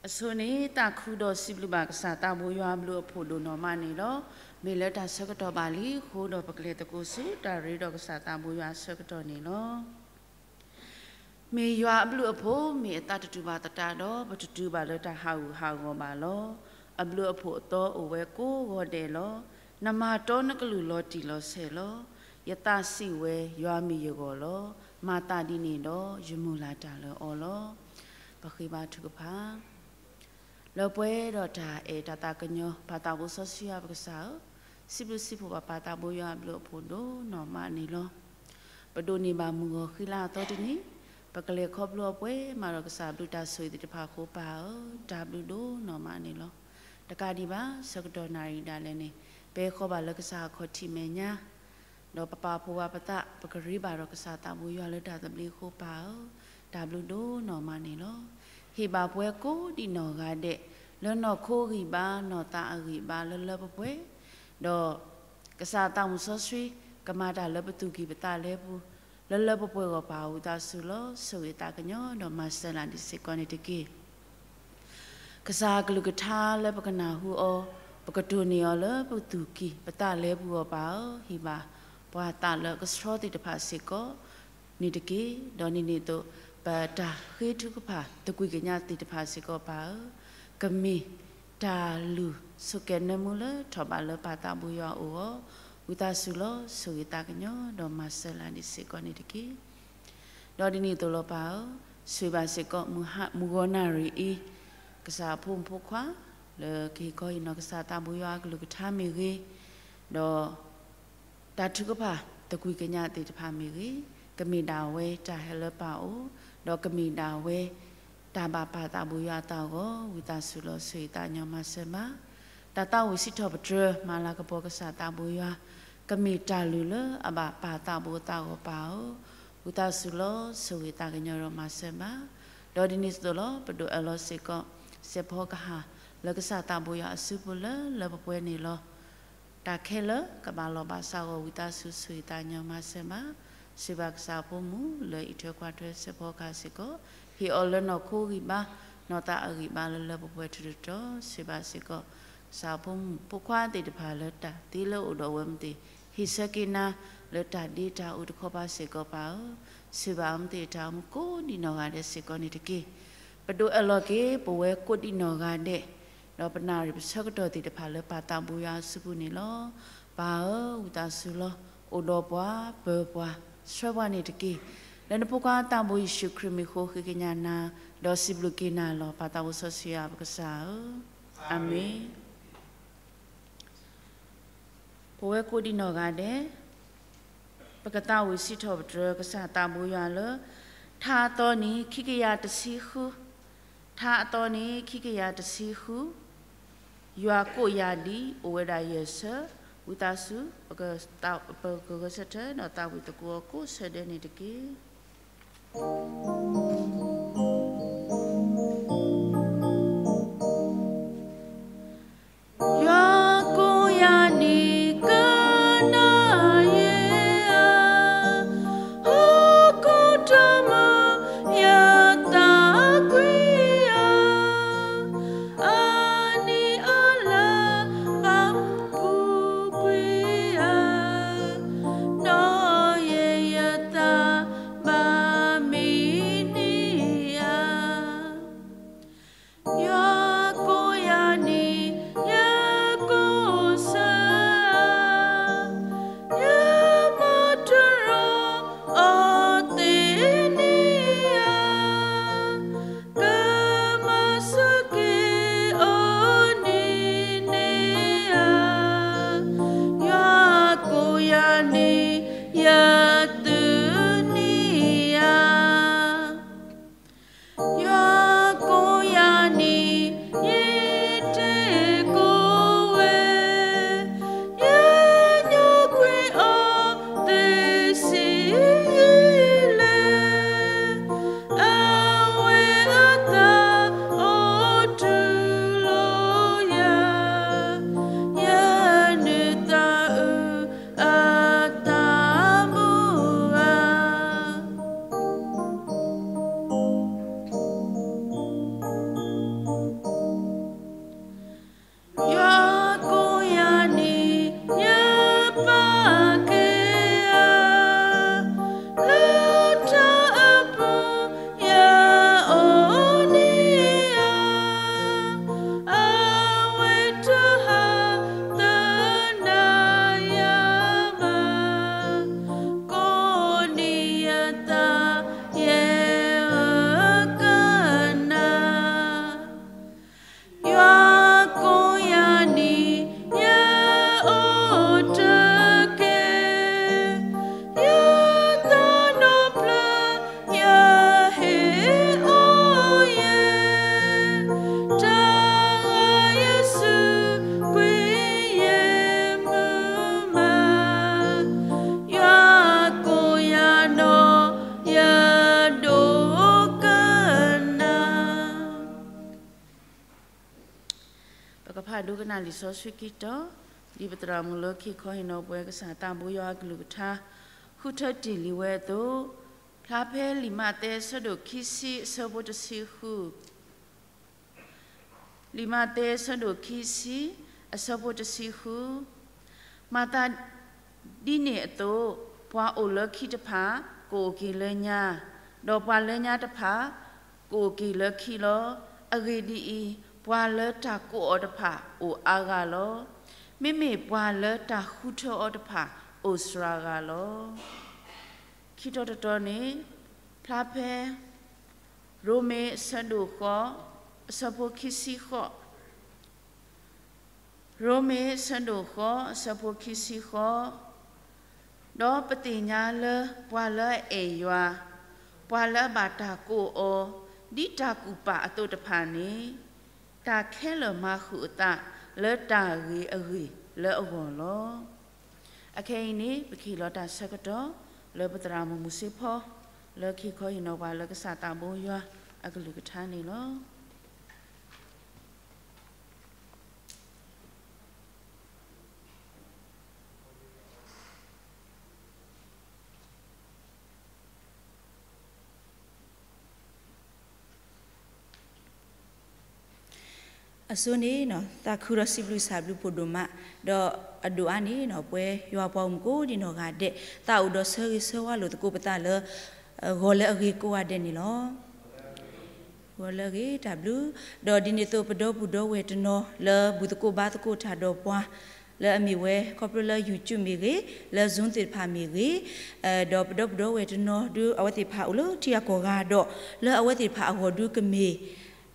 အဆိန့ၣ် တၢ်ခုဒီးစံးဘျုးဘၣ်ကစၢ်သးဘိယွၤအဘျုးအဖှိၣ်ဒိၣ်နီၢ်မးန့ၣ်လီၤ. မ့ၢ်လၢတၢ်ဆၢကတီၢ်ဘၣ်လံအဃိဒီး ပကလဲၤသကိးဆူတၢ်ရ့ဒီးကစၢ်သးဘိယွၤအဆၢကတီၢ်န့ၣ်လီၤ. မ့ၢ်ယွၤအဘျုးအဖှိၣ် မ့ၢ်အသးတတူာ်ဘၣ်သတးဒီး ပတတုၤဘၣ်လၢတၢ်ဟးဂူာ်ဟးဂီၤဘၣ်လီၤ. အဘျုးအဖှိၣ်အသီအိၣ်ဝဲကိးဂီၤဒဲးလီၤ. နမၤတီနကလုၢ်လီၤတံၢ်လီၤဆဲးလီၤ. ယသးစံးဝဲ ယွၤမ့ၢ်ယဂီၢ်လီၤ. မၤသးဒ်န့ၣ်ဒီး ယမုၢ်လၢ်တၢ်လၢအီၤလီၤ. ပဃ့ဘါထုကဖၣ် လၢပှဲၤဒီးတၢ်အဲၣ်တၢ်သးကညီၤ ပၢ်သးဘိစီဆှံယွၤပကစၢ်ဧၢ, စံးဘျုးစံးဖှိၣ်ဘၣ်ပၢ်သးဘိယွၤအဘျုးအဖှိၣ်ဒိၣ်နီၢ်မးန့ၣ်လီၤ. ပဒိးန့ၢ်ဘၣ်မုၢ်ဂီၤဃံလၤအသီတနံၤ, ပကလဲၤခီဖျိအပှဲၤမးဒီးကစၢ်ဘျုးတၢ်ဆိၣ်ဂ့ၤသ့ၣ်တဖၣ်အဃိပၢ်ဧၢ, တၢ်ဘျုးဒိၣ်နီၢ်မးန့ၣ်လီၤ. တကးဒံးဘၣ် ဆၢကတီၢ်နၣ်ရံၣ်ဒၣ်လဲာ်န့ၣ် ပဟဲဃီၤဘၣ်လၢကစၢ်အခီၣ်ထံးမဲာ်ညါ ဒီးပပာ်ဖှိၣ်ဘၣ်ပသး ပကရ့ဘၣ်ဒီးကစၢ်သးဘိယွၤလၢတၢ်သဘျ့အဃိပၢ်ဧၢ, တၢ်ဘျုးဒိၣ်နီၢ်မးန့ၣ်လီၤ. ဟ့ၣ်ဘၣ်ပှၤကိးဒံးနီၢ်ဂၤဒဲး လၢနီၢ်ခိအဂံၢ်ဘါ နီၢ်သးအဂံၢ်ဘါလၢလၢပှဲၤပှဲၤ, ဒီးကစၢ်သးမုၢ်စီဆှံ ကမၤတၢ်လၢပသူၣ်ကံၢ်ပသးလဲပူၤ လၢလၢပှဲၤပှဲၤအဂီၢ်ပၢ်ဧၢ, ဝံသးစူၤလီၤ ဆိၣ်ဂ့ၤသးကညီၤဒီးမၤစၢၤလၢ်ဒံးစ့ၢ်ကီးန့ၣ်တက့ၢ်. ကစၢ်အကလုၢ်ကထါလၢပကနၢ်ဟူအီၤ, ပကတိၢ်န့ၢ်အီၤလၢပသူၣ်ကံၢ်ပသးလဲပူၤအဂီၢ်ပၢ်ဧၢ, ဟ့ၣ်ဘၣ်ပှၤသးလၢအကဆှီသ့ၣ်တဖၣ်စ့ၢ်ကီးန့ၣ်တက့ၢ်. ဒီးဒ်န့ၣ်အသိး ပတၢ်ဃ့ထုကဖၣ်သကွံၢ်ကညးသ့ၣ်တဖၣ်စ့ၢ်ကီးပၢ်ဧၢ, ကမ့ၢ်တၢ်လုၢ်ဆိၣ်ကဲၤနၢမူလၢထီၣ်ဘးလၢပၢ်သးဘိယွၤအအိၣ်အီၤ, ဝံသးစူၤလီၤ ဆိၣ်ဂ့ၤသးကညီၤဒီးမၤစၢၤလၢ်ဒံးစ့ၢ်ကီးန့ၣ်တက့ၢ်. ဒီးဒ်န့ၣ်အသိးလီၤပၢ်ဧၢ, ဆိၣ်ဂ့ၤဘၣ်စ့ၢ်ကီး မုၢ်ဟါ မုၢ်ဂီၤနၣ်ရံၣ်အံၤ ကစၢ်အဖိမုၣ်ဖိခွါ လၢကဟ့ၣ်ခီဟ့ၣ်နီၤကစၢ်သးဘိယွၤအကလုၢ်ကထါမ့ၢ်ဂ့ၤ, ဒီးတၢ်ထုကဖၣ်သကွံၢ်ကညးသ့ၣ်တဖၣ်မ့ၢ်ဂ့ၤ, ကမ့ၢ်ဒၣ်ဝဲတၢ်ဟဲလၢပၢ်အအိၣ်, ဒီးကမ့ၢ်ဒၣ်ဝဲ တၢ်ဘၣ်ပၢ်သးဘိယွၤအသးအဂီၢ်, ဝံသးစူၤလီၤ ဆိၣ်ဂ့ၤသးကညီၤမၤစၢၤဘၣ် တၢ်သးဝံၣ်စံးထီၣ်ပတြၢၤ မၤလၤကပီၤကစၢ်သးဘိယွၤ, ကမ့ၢ်တၢ်လုၢ်လၢအဘၣ်ပၢ်သးဘိအသးအဂီၢ်ပၢ်ဧၢ, ဝံသးစူၤလီၤ ဆိၣ်ဂ့ၤသးကညီၤဒီးမၤစၢၤဘၣ်. ဒီးဒ်န့ၣ်အသိးလီၤ ပဒိးအၢၣ်လီၤစ့ၢ်ကီး စဲးဖီကဟၣ် လၢကစၢ်သးဘိယွၤအစုပူၤလၢလၢပှဲၤပှဲၤန့ၣ်လီၤ. တၢ်ခဲလၢာ်ကဘၣ်လီၤဘၣ်စးဂီၢ် ဝံသးစူၤ ဆိၣ်ဂ့ၤသးကညီၤမၤစၢၤဘၣ်, ဆိၣ်ဂ့ၤဘၣ်ကစၢ်အဖိမုၣ်လၢအံးထွဲကွၢ်ထွဲစဲးဖီကဟၣ်စ့ၢ်ကီး, ဟ့ၣ်အီၤလၢနီၢ်ခိအဂံၢ်ဘါ, နီၢ်သးအဂံၢ်ဘါလၢလၢပှဲၤပှဲၤထီၣ်ထီၣ်, ဆိၣ်ဂ့ၤဘၣ်စ့ၢ်ကီး ကစၢ်အဖိမုၣ်ဖိခွါသ့ၣ်တဖၣ်လၢတၢ်သ့လၢအအိၣ်ဒီးအဝဲမ့ၢ်သ့ၣ်, ဟ့ၣ်ဆၢက့ၤနၤ လၢတၢ်ဒ့တၢ်အူတခီပၤစ့ၢ်ကီးပၢ်ဧၢ, ဆိၣ်ဂ့ၤဘၣ်အဝဲမ့ၢ်သ့ၣ်တၢ်အိၣ်မူကိးဒံးနီၢ်ဂၤဒဲးစ့ၢ်ကီးန့ၣ်တက့ၢ်. ပဒိးအၢၣ်လီၤက့ၤ ပဝဲကိးဒံးနီၢ်ဂၤဒဲး ဒီးပနၣ်ရံၣ်ပဆၢကတီၢ်သ့ၣ်တဖၣ်လၢပၢ်သးဘိယွၤအစုပူၤန့ၣ်လီၤ. ပၢ်ဧၢ, ဝံသးစူၤလီၤ အိၣ်ဒီးပှၤ, ပၢၤပှၤ, ဆှၢပှၤန့ၣ်တက့ၢ်. လၢနဖိခွါသးဘိယ့ၣ်ၡူးခရံာ်မံၤအဃိဃ့ကညးနၤ, ဒီးစံးဘျုးက့ၤနၤလီၤ. ပၢ်သးဘိစီဆှံယွၤပကစၢ်ဧၢ, အၤမ့ၣ်. ပဝဲကိးဒံးနီၢ်ဂၤဒဲး ပကသးဝံၣ်စံးထီၣ်ပတြၢၤကစၢ်သးဘိယွၤလၢ ထါအသီနံၤ ခံကယၤတဆံဃု, ထါအသီနံၤ ခံကယၤတဆံဃု, ယွၤကိးယၤဒ်အိၣ်ဝဲဒၣ်ယဲၢ်ဆၢ, ဝံသးစူၤ ပကဂဲၤဆၢထၢၣ်ဒီးသးဝံၣ်သကိးအီၤကိးဆၢဒဲးန့ၣ်တက့ၢ်. ယွၤကိးယၤန့ၣ် ယပာ်ကဲဧါ, လၢတၢ်အပူၤယအိၣ်န့ၣ်ဧါ, အဝဲတဟးသနၢၣ်ယၤဘၣ်, ကိးန့ၢ်ယသး ယဲၢ်ဧၢကနၣ်. ယွၤကိးယၤန့ၣ် ယအိၣ်တက့ၢ်, ယသးနီၣ်ဖျါ ယဟ့ၣ်အီၣ်ယဲ, တၢ်ဂၤယစုကွံာ်ယဲမုာ်မး, ယွၤကိးယၤဒီး ယဒိကနၣ်. ပကဖးဒိကနၣ်လံာ်စီဆှံခံတီၤ, ဒ်ပသရၣ်မုၣ်လၢခံခီဟ့ၣ်နီၤပှၤကစၢ်သးဘိယွၤအကလုၢ်ကထါ ဃုထၢတ့ၢ်လံဝဲအသိး, ဖျါဖဲလံာ်မးသဲအဆၢဒိၣ်ခံဆံအဆၢဖိတဆံဃု လံာ်မးသဲအဆၢဒိၣ်ခံဆံ အဆၢဖိတဆံဃု, မၤသးဒ်န့ၣ်အသိး, ပှၤအိၣ်လၢခံတဖၣ် ကအိၣ်က့ၤလၢညါ, ဒီးပှၤလၢညါတဖၣ် ကအိၣ်က့ၤလၢခံလီၤ. အဂ့ၢ်ဒ်အံၤ, ပှၤလၢတၢ်ကိးအီၤတဖၣ်အိၣ်အါဂၤလီၤ. မ့မ့ၢ်ပှၤလၢတၢ်ဃုထၢအီၤတဖၣ်အိၣ်စှၤဂၤလီၤ. ခံတီၤတတီၤန့ၣ် ဖျါဖဲ ရိမ့ၤအဆၢဒိၣ်ဃိး အဆၢဖိခံဆံဃိး, ရိမ့ၤအဆၢဒိၣ်ဃိး အဆၢဖိခံဆံဃိး, ဒီးပသ့ၣ်ညါလၢပှၤလၢအအဲၣ်ယွၤ, ပှၤလၢအဘၣ်တၢ်ကိးအီၤ ဒ်တၢ်ကူၣ်ပာ်အသိးတဖၣ်န့ၣ်, တၢ်ခဲလၢာ်မၤဃုာ်အသးလၢတၢ်ဂ့ၤအဂ့ၢ်လၢအဂီၢ်လီၤ. အခဲအံၤန့ၣ် ပကဟ့ၣ်လီၤတၢ်ဆၢကတီၢ် လၢပသရၣ်မုၣ်မုၢ်စ့ဖီ လၢခံခီဟ့ၣ်နီၤပှၤလၢကစၢ်သးဘိယွၤအကလုၢ်ကထါန့ၣ်လီၤ. အဆိန့ၣ် သးခုဒီးစံးဘျုးကစၢ်ဘျုးဖှိၣ်ဒိၣ်မး, ဒီးအဒိၣ်အါန့ၣ် ပဝဲယွၤပှၤဂီၢ်မုၢ်ကိးဒံးနီၢ်ဂၤဒဲး သးအိၣ်ဒီးဆၢဂ့ၤဆၢဝါလိာ်သကိးပသးလၢ ဂီၤလၢအဂ့ၤကိးဂၤဒဲးန့ၣ်လီၤ. ဂီၤလၢအဂ့ၤတၢ်ဘျုး, ဒီးဒ်န့ၣ်အသိးပဒီပုၢ်ဒီဝဲၢ်တနီၤလၢဘူၣ်သကိးဘါသကိးတၢ်ဒီးပှၤ လၢအမ့ၢ်ဝဲခီဖျိလၢ YouTube မ့ၢ်ဂ့ၤ, လၢ Zoom သ့ၣ်တဖၣ်မ့ၢ်ဂ့ၤ, ဒီးပဒီပုၢ်ဒီဝဲၢ်တနီၤဒုးအဝဲသ့ၣ်တဖၣ်အိၣ်လၢထံဂၤကီၢ်ဂၤဒီး လၢအဝဲသ့ၣ်တဖၣ်အဂီၢ်ဒုးကမ့ၢ်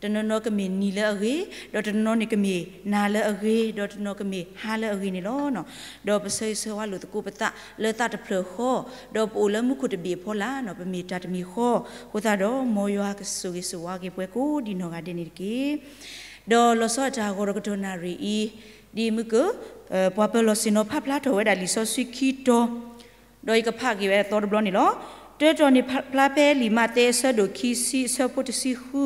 တနီၤနီၤကမ့ၢ်နံၤလၢအဂ့ၤ, ဒီးတနီၤနီၤန့ၣ်ကမ့ၢ်နၤလၢအဂ့ၤ, ဒီးတနီၤကမ့ၢ်ဟါလၢအဂ့ၤန့ၣ်လီၤ. ဒီးပဆၢဂ့ၤဆၢဝါလိာ်သကိးပသးလၢသးတဖျၢၣ်ဃီ, ဒီးပအိၣ်လၢမူခိၣ်တဘ့ၣ်အဖီလာ်န့ၣ် ပမ့ၢ်တၢ်တမံၤဃီ, အဃိသတးဒီး မ်ယွၤကဆိၣ်ဂ့ၤဆိၣ်ဝါက့ၤပှၤကိးဒံးနီၢ်ဂၤဒဲးန့ၣ်တက့ၢ်. ဒီးလီၤဆီအတၢ်ဂီၤဒီးကတီၢ်နၣ်ရံၣ်အံၤ, ဒ်မုၢ်က ပှၤပၢၤလီၢ်ဆ့ၣ်နီၤဖးဖျါထီၣ်ဝဲဒၣ်လံာ်စီဆှံခံတီၤ, ဒီးယကဖးက့ၤဝဲအသီတဘျီန့ၣ်လီၤ. တၢတီၤန့ၣ်ဖျါဖဲလံာ်မးသဲအဆၢဒိၣ်ခံဆံအဆၢဖိတဆံဃု,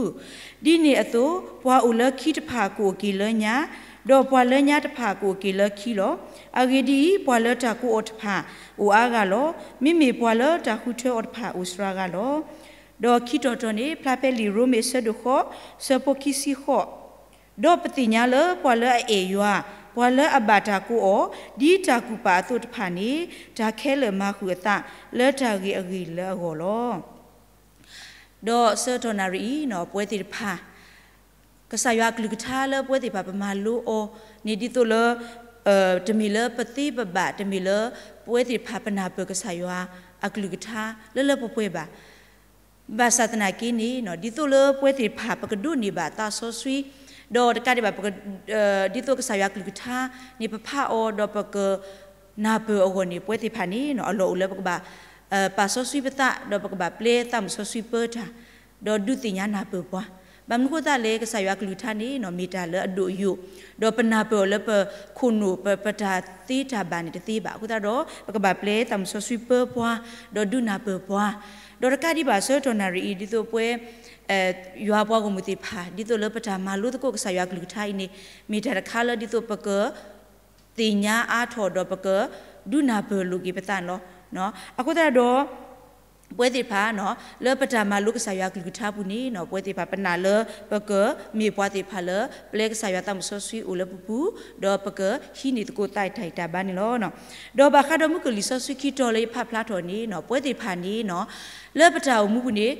ဒ်န့ၣ်အသိး ပှၤအိၣ်လၢခံတဖၣ်ကအိၣ်က့ၤလၢညါ, ဒီးပှၤလၢညါတဖၣ်ကအိၣ်က့ၤလၢခံလီၤ. အဂ့ၢ်ဒ်အံၤ, ပှၤလၢတၢ်ကိးအီၤတဖၣ်အိၣ်အါဂၤလီၤ. မ့မ့ၢ်ပှၤလၢတၢ်ဃုထၢအီၤတဖၣ်အိၣ်စှၤဂၤလီၤ. ဒီးခံတီၤတီၤန့ၣ် ဖျါဖဲလံာ်ရိမ့ၤအဆၢဒိၣ်ဃိး အဆၢဖိခံဆံဃိး, ဒီးပသ့ၣ်ညါလၢပှၤလၢအအဲၣ်ယွၤ, ပှၤလၢအဘၣ်တၢ်ကိးအီၤ ဒ်တၢ်ကူၣ်ပာ်အသိးတဖၣ်န့ၣ်, တၢ်ခဲလၢာ်မၤဃုာ်အသးလၢတၢ်ဂ့ၤအဂ့ၢ်လၢအဂီၢ်လီၤ. ဒီးဆၢကတီၢ်နၣ်ရံၣ်အံၤန့ၣ် ပဝဲသ့ၣ်တဖၣ် ကစၢ်ယွၤအကလုၢ်ကထါလၢပဝဲသ့ၣ်တဖၣ်ပမၤလိအီၤန့ၣ် ဒ်သိးလၢ တမ့ၢ်လၢပသ့ပဘၣ်, တမ့ၢ်လၢပဝဲသ့ၣ်တဖၣ်ပနၢ်ပၢၢ်ကစၢ်ယွၤအကလုၢ်ကထါလၢလၢပှဲၤပှဲၤဘၣ်. ဘၣ်ဆၣ်သနာ်က့န့ၣ် ဒ်သိးလၢပဝဲသ့ၣ်တဖၣ် ပကဒိးန့ၢ်ဘၣ်သးစီဆှံ, ဒီးတကးဒံးဘၣ် ဒ်သိးကစၢ်ယွၤအကလုၢ်ကထါန့ၣ် ပဖးအီၤဒီးပက နၢ်ပၢၢ်အဂီၢ်န့ၣ် ပဝဲသ့ၣ်တဖၣ်န့ၣ် အလီၢ်အိၣ်လၢပကဘၣ် ပာ်စီဆှံပသး ဒီးပကဘၣ်ပျဲသးမုၣ်စီဆှံပၢတၢ်, ဒီးဒုးသ့ၣ်ညါနၢ်ပၢၢ်ပှၤ. ဘၣ်မနုၤဃိသတးလဲၣ် ကစၢ်ယွၤအကလုၢ်ကထါန့ၣ် မ့ၢ်တၢ်လၢအဒိၣ်ယိာ်, ဒီးပနၢ်ပၢၢ်အီၤလၢပခိၣ်နူာ် ပတၢ်သ့တၢ်ဘၣ်န့ၣ်တသ့ဘၣ်. အဃိသတးဒီး ပကဘၣ်ပျဲသးမုၣ်စီဆှံပၢပှၤ, ဒီးဒုးနၢ်ပၢၢ်ပှၤ, ဒီးတကးဒံးဘၣ်ဆၢကတီၢ်နၣ်ရံၣ်အံၤ ဒ်သိးပဝဲ ယွၤပှၤဂီၢ်မုၢ်သ့ၣ်တဖၣ် ဒ်သိးလၢပတၢ်မၤလိသကိးကစၢ်ယွၤအကလုၢ်ကထါအံၤန့ၣ် မ့ၢ်တၢ်တခါလၢဒ်သိးပက သ့ၣ်ညါအါထီၣ်ဒီးပက ဒုးနၢ်ပၢၢ်လိာ်က့ၤပသးန့ၣ်လီၤ. အဃိသတးဒီး ပဝဲသ့ၣ်တဖၣ် လၢပတၢ်မၤလိကစၢ်ယွၤအကလုၢ်ကထါပူၤန့ၣ် ပဝဲသ့ၣ်တဖၣ်ပနာ်လၢ ပကမ့ၢ်ပှၤသ့ၣ်တဖၣ်လၢ ပျဲကစၢ်ယွၤသးစီဆှံအိၣ်လၢပပူၤ, ဒီးပကဟံးန့ၢ်သကိးသးတၢ်ဂံၢ်တၢ်ဘါန့ၣ်လီၤ. ဒီးဘၣ်ဃးဒီးမုၢ်ကလံၤစီဆှံခံတီၤလၢယဖးဖျါထီၣ်န့ၣ် ပဝဲသ့ၣ်တဖၣ်န့ၣ် လၢပတၢ်အိၣ်မူပူၤန့ၣ်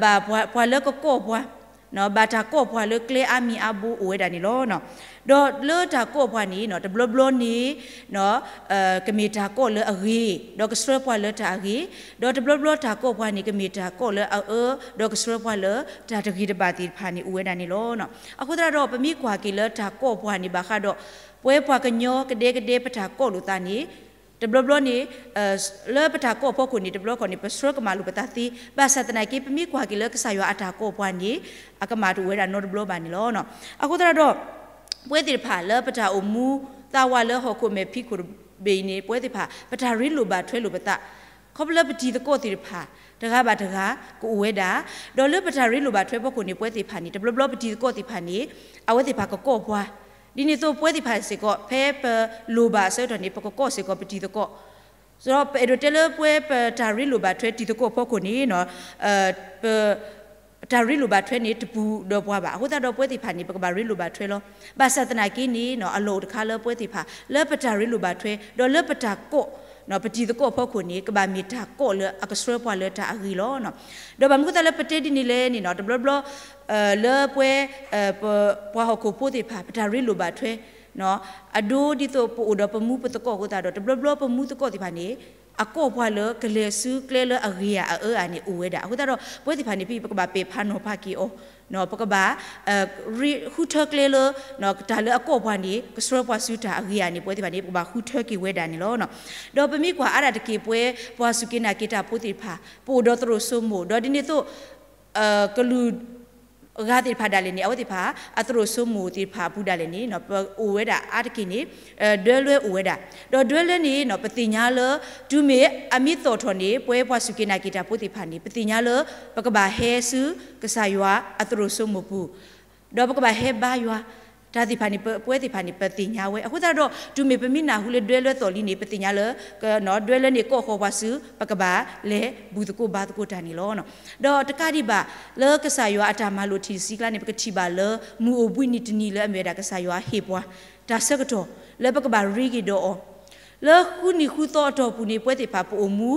ဘၣ်ပှၤလၢကကိးပှၤ ဘၣ်တၢ်ကိးပှၤလၢကျဲအါမံၤအါဘိအိၣ်ဝဲဒၣ်န့ၣ်လီၤ. ဒီးလၢတၢ်ကိးပှၤန့ၣ် တဘျီဘျီန့ၣ် ကမ့ၢ်တၢ်ကိးလၢအဂ့ၤ, ဒီးကဆှၢပှၤလၢတၢ်အဂ့ၤ, ဒီးတဘျီဘျီတၢ်ကိးပှၤန့ၣ် ကမ့ၢ်တၢ်ကိးလၢအအၢ, ဒီးကဆှၢပှၤလၢတၢ်တဂ့ၤတဘၣ်သ့ၣ်တဖၣ်န့ၣ် အိၣ်ဝဲဒၣ်န့ၣ်လီၤ. အဃိသတးဒီး ပမ့ၢ်ကွၢ်က့ၤလၢတၢ်ကိးပှၤန့ၣ် ဘၣ်ဃးဒီး ပဝဲပှၤကညီကဒဲကဒဲပတၢ်ကိးလိာ်သးန့ၣ် တဘျီဘျီန့ၣ် လၢပတၢ်ကိးအဖီခိၣ်န့ၣ် တဘျီခီန့ၣ် ပဆှၢကမၣ်လိာ်ပသးသ့, ဘၣ်ဆၣ်သနာ်က့ ပမ့ၢ်ကွၢ်က့ၤလၢကစၢ်ယွၤအတၢ်ကိးပှၤန့ၣ် အကမၣ်တအိၣ်ဝဲဒၣ်နီတဘျီဘၣ်န့ၣ်လီၤ. အဃိသတးဒီး ပဝဲသ့ၣ်တဖၣ်လၢပတၢ်အိၣ်မူသးဝးလၢဟီၣ်ခိၣ်မဲာ်ဖံးခိၣ်တဘ့ၣ်အံၤန့ၣ် ပဝဲသ့ၣ်တဖၣ် ပတၢ်ရ့လိာ်ဘၣ်ထွဲလိာ်ပသး ခီဖျိလၢပတံၤသကိးသ့ၣ်တဖၣ် တဂၤဘၣ်တဂၤကအိၣ်ဝဲဒၣ်, ဒီးလၢပတၢ်ရ့လိာ်ဘၣ်ထွဲဖီခိၣ်န့ၣ် ပဝဲသ့ၣ်တဖၣ်န့ၣ် တဘျီဘျီပတံၤသကိးသ့ၣ်တဖၣ်န့ၣ် အဝဲသ့ၣ်တဖၣ်ကကိးပှၤ, ဒ်န့ၣ်အသိးပဝဲသ့ၣ်တဖၣ်စ့ၢ်ကီး ဖဲပလိၣ်ဘၣ်အဆၢကတီၢ်န့ၣ် ပကကိးစ့ၢ်ကီးပတံၤသကိး, ဒီးပအဲၣ်ဒိးတဲလၢပဝဲပတၢ်ရ့လိာ်ဘၣ်ထွဲတံၤသကိးဖီခိၣ်န့ၣ် ပ တၢ်ရ့လိာ်ဘၣ်ထွဲန့ၣ်တပူၤဒီးပှၤဘၣ်. အဃိသတးဒီးပဝဲသ့ၣ်တဖၣ်န့ၣ် ပကဘၣ်ရ့လိာ်ဘၣ်ထွဲလီၤ. ဘၣ်ဆၣ်သနာ်က့န့ၣ် အလီၢ်အိၣ်တခါလၢပဝဲသ့ၣ်တဖၣ် လၢပတၢ်ရ့လိာ်ဘၣ်ထွဲ ဒီးလၢပတၢ်ကိး ပတံၤသကိးဖီခိၣ်န့ၣ် ကဘၣ်မ့ၢ်တၢ်ကိးလၢအကဆှၢပှၤလၢတၢ်အဂ့ၤလီၤ. ဒီးဘၣ်မနုၤအဃိသတးလၢပတဲဒ်န့ၣ်လဲၣ်န့ၣ် တဘျီဘျီ လၢပဝဲ ပှၤဟီၣ်ခိၣ်ဖိသ့ၣ်တဖၣ် ပတၢ်ရ့လိာ်ဘၣ်ထွဲ အဒိဒ်သိးပအိၣ်ဒီးပမူပသကိးအဃိသတးဒီး တဘျီဘျီပမူသကိးသ့ၣ်တဖၣ်န့ၣ် အကိးပှၤလၢကလဲၤဆူကျဲလၢအဂ့ၤဧါအအၢဧါန့ၣ်အိၣ်ဝဲဒၣ်. အဃိသတးဒီး ပဝဲသ့ၣ်တဖၣ်န့ၣ် ဖဲပကဘၣ်ပဲာ်ဖးနီၤဖးက့ၤအီၤ ပကဘၣ် ဃုထၢကျဲလၢ တၢ်လၢအကိးပှၤန့ၣ် ကဆှၢပှၤဆူတၢ်အဂ့ၤဧါန့ၣ် ပဝဲသ့ၣ်တဖၣ်န့ၣ် ပကဘၣ်ဃုထၢက့ၤဝဲဒၣ်န့ၣ်လီၤ. ဒီးပမ့ၢ်ကွၢ်အါဒၣ်တက့ၢ် ပဝဲပှၤစူၢ်က့ၤနာ်က့ၤတၢ်ဖိသ့ၣ်တဖၣ် ပအိၣ်ဒီးသရိာ်စိမိၣ် ဒီးဒ်န့ၣ်အသိး ကလုာ် ဂၤသ့ၣ်တဖၣ်ဒၣ်လဲာ်န့ၣ် အဝဲသ့ၣ်တဖၣ် အသရိာ်စိမိၣ်သ့ၣ်တဖၣ်အပူၤဒၣ်လဲာ်န့ၣ် ပအိၣ်ဝဲဒၣ်အါတက့ၢ်န့ၣ် ဒွဲလၢအိၣ်ဝဲဒၣ်. ဒီးဒွဲလၢန့ၣ် ပသ့ၣ်ညါလၢ တုၤမ့ၢ်အမ့ၢ်သီၣ်ထီၣ်န့ၣ် ပဝဲပှၤစူၢ်က့ၤနာ်က့ၤတၢ်ဖိသ့ၣ်တဖၣ်န့ၣ် ပသ့ၣ်ညါလၢ ပကဘၣ်ဟဲဆူ ကစၢ်ယွၤအသရိာ်စိမိၣ်ပူၤ ဒီးပကဘၣ်ဟဲဘါယွၤ တၢ်သ့ၣ်တဖၣ်န့ၣ် ပဝဲသ့ၣ်တဖၣ်န့ၣ် ပသ့ၣ်ညါဝဲ. အဃိသတးဒီး တုၤမ့ၢ်ပမ့ၢ်နၢ်ဟူလၢဒွဲလၢသီၣ်လံန့ၣ် ပသ့ၣ်ညါလၢ ဒွဲလၢန့ၣ်ကိးဃီၤပှၤဆူ ပကဘၣ်လဲၤဘူၣ်သကိးဘါသကိးတၢ်န့ၣ်လီၤ. ဒီးတကးဒံးဘၣ် လၢကစၢ်ယွၤအတၢ်မၤလိာ်ထံၣ်တဆံကျါန့ၣ် ပကထံၣ်ဘၣ်လၢ မုၢ်အိၣ်ဘှံးနံၤတနံၤလၢအမ့ၢ်ဝဲဒၣ်ကစၢ်ယွၤဟ့ၣ်ပှၤ တၢ်ဆၢကတီၢ် လၢပကဘၣ်ရ့က့ၤဒီးအီၤ လၢဃုနံၤဃုသီအတီၢ်ပူၤန့ၣ် ပဝဲသ့ၣ်တဖၣ်ပအိၣ်မူ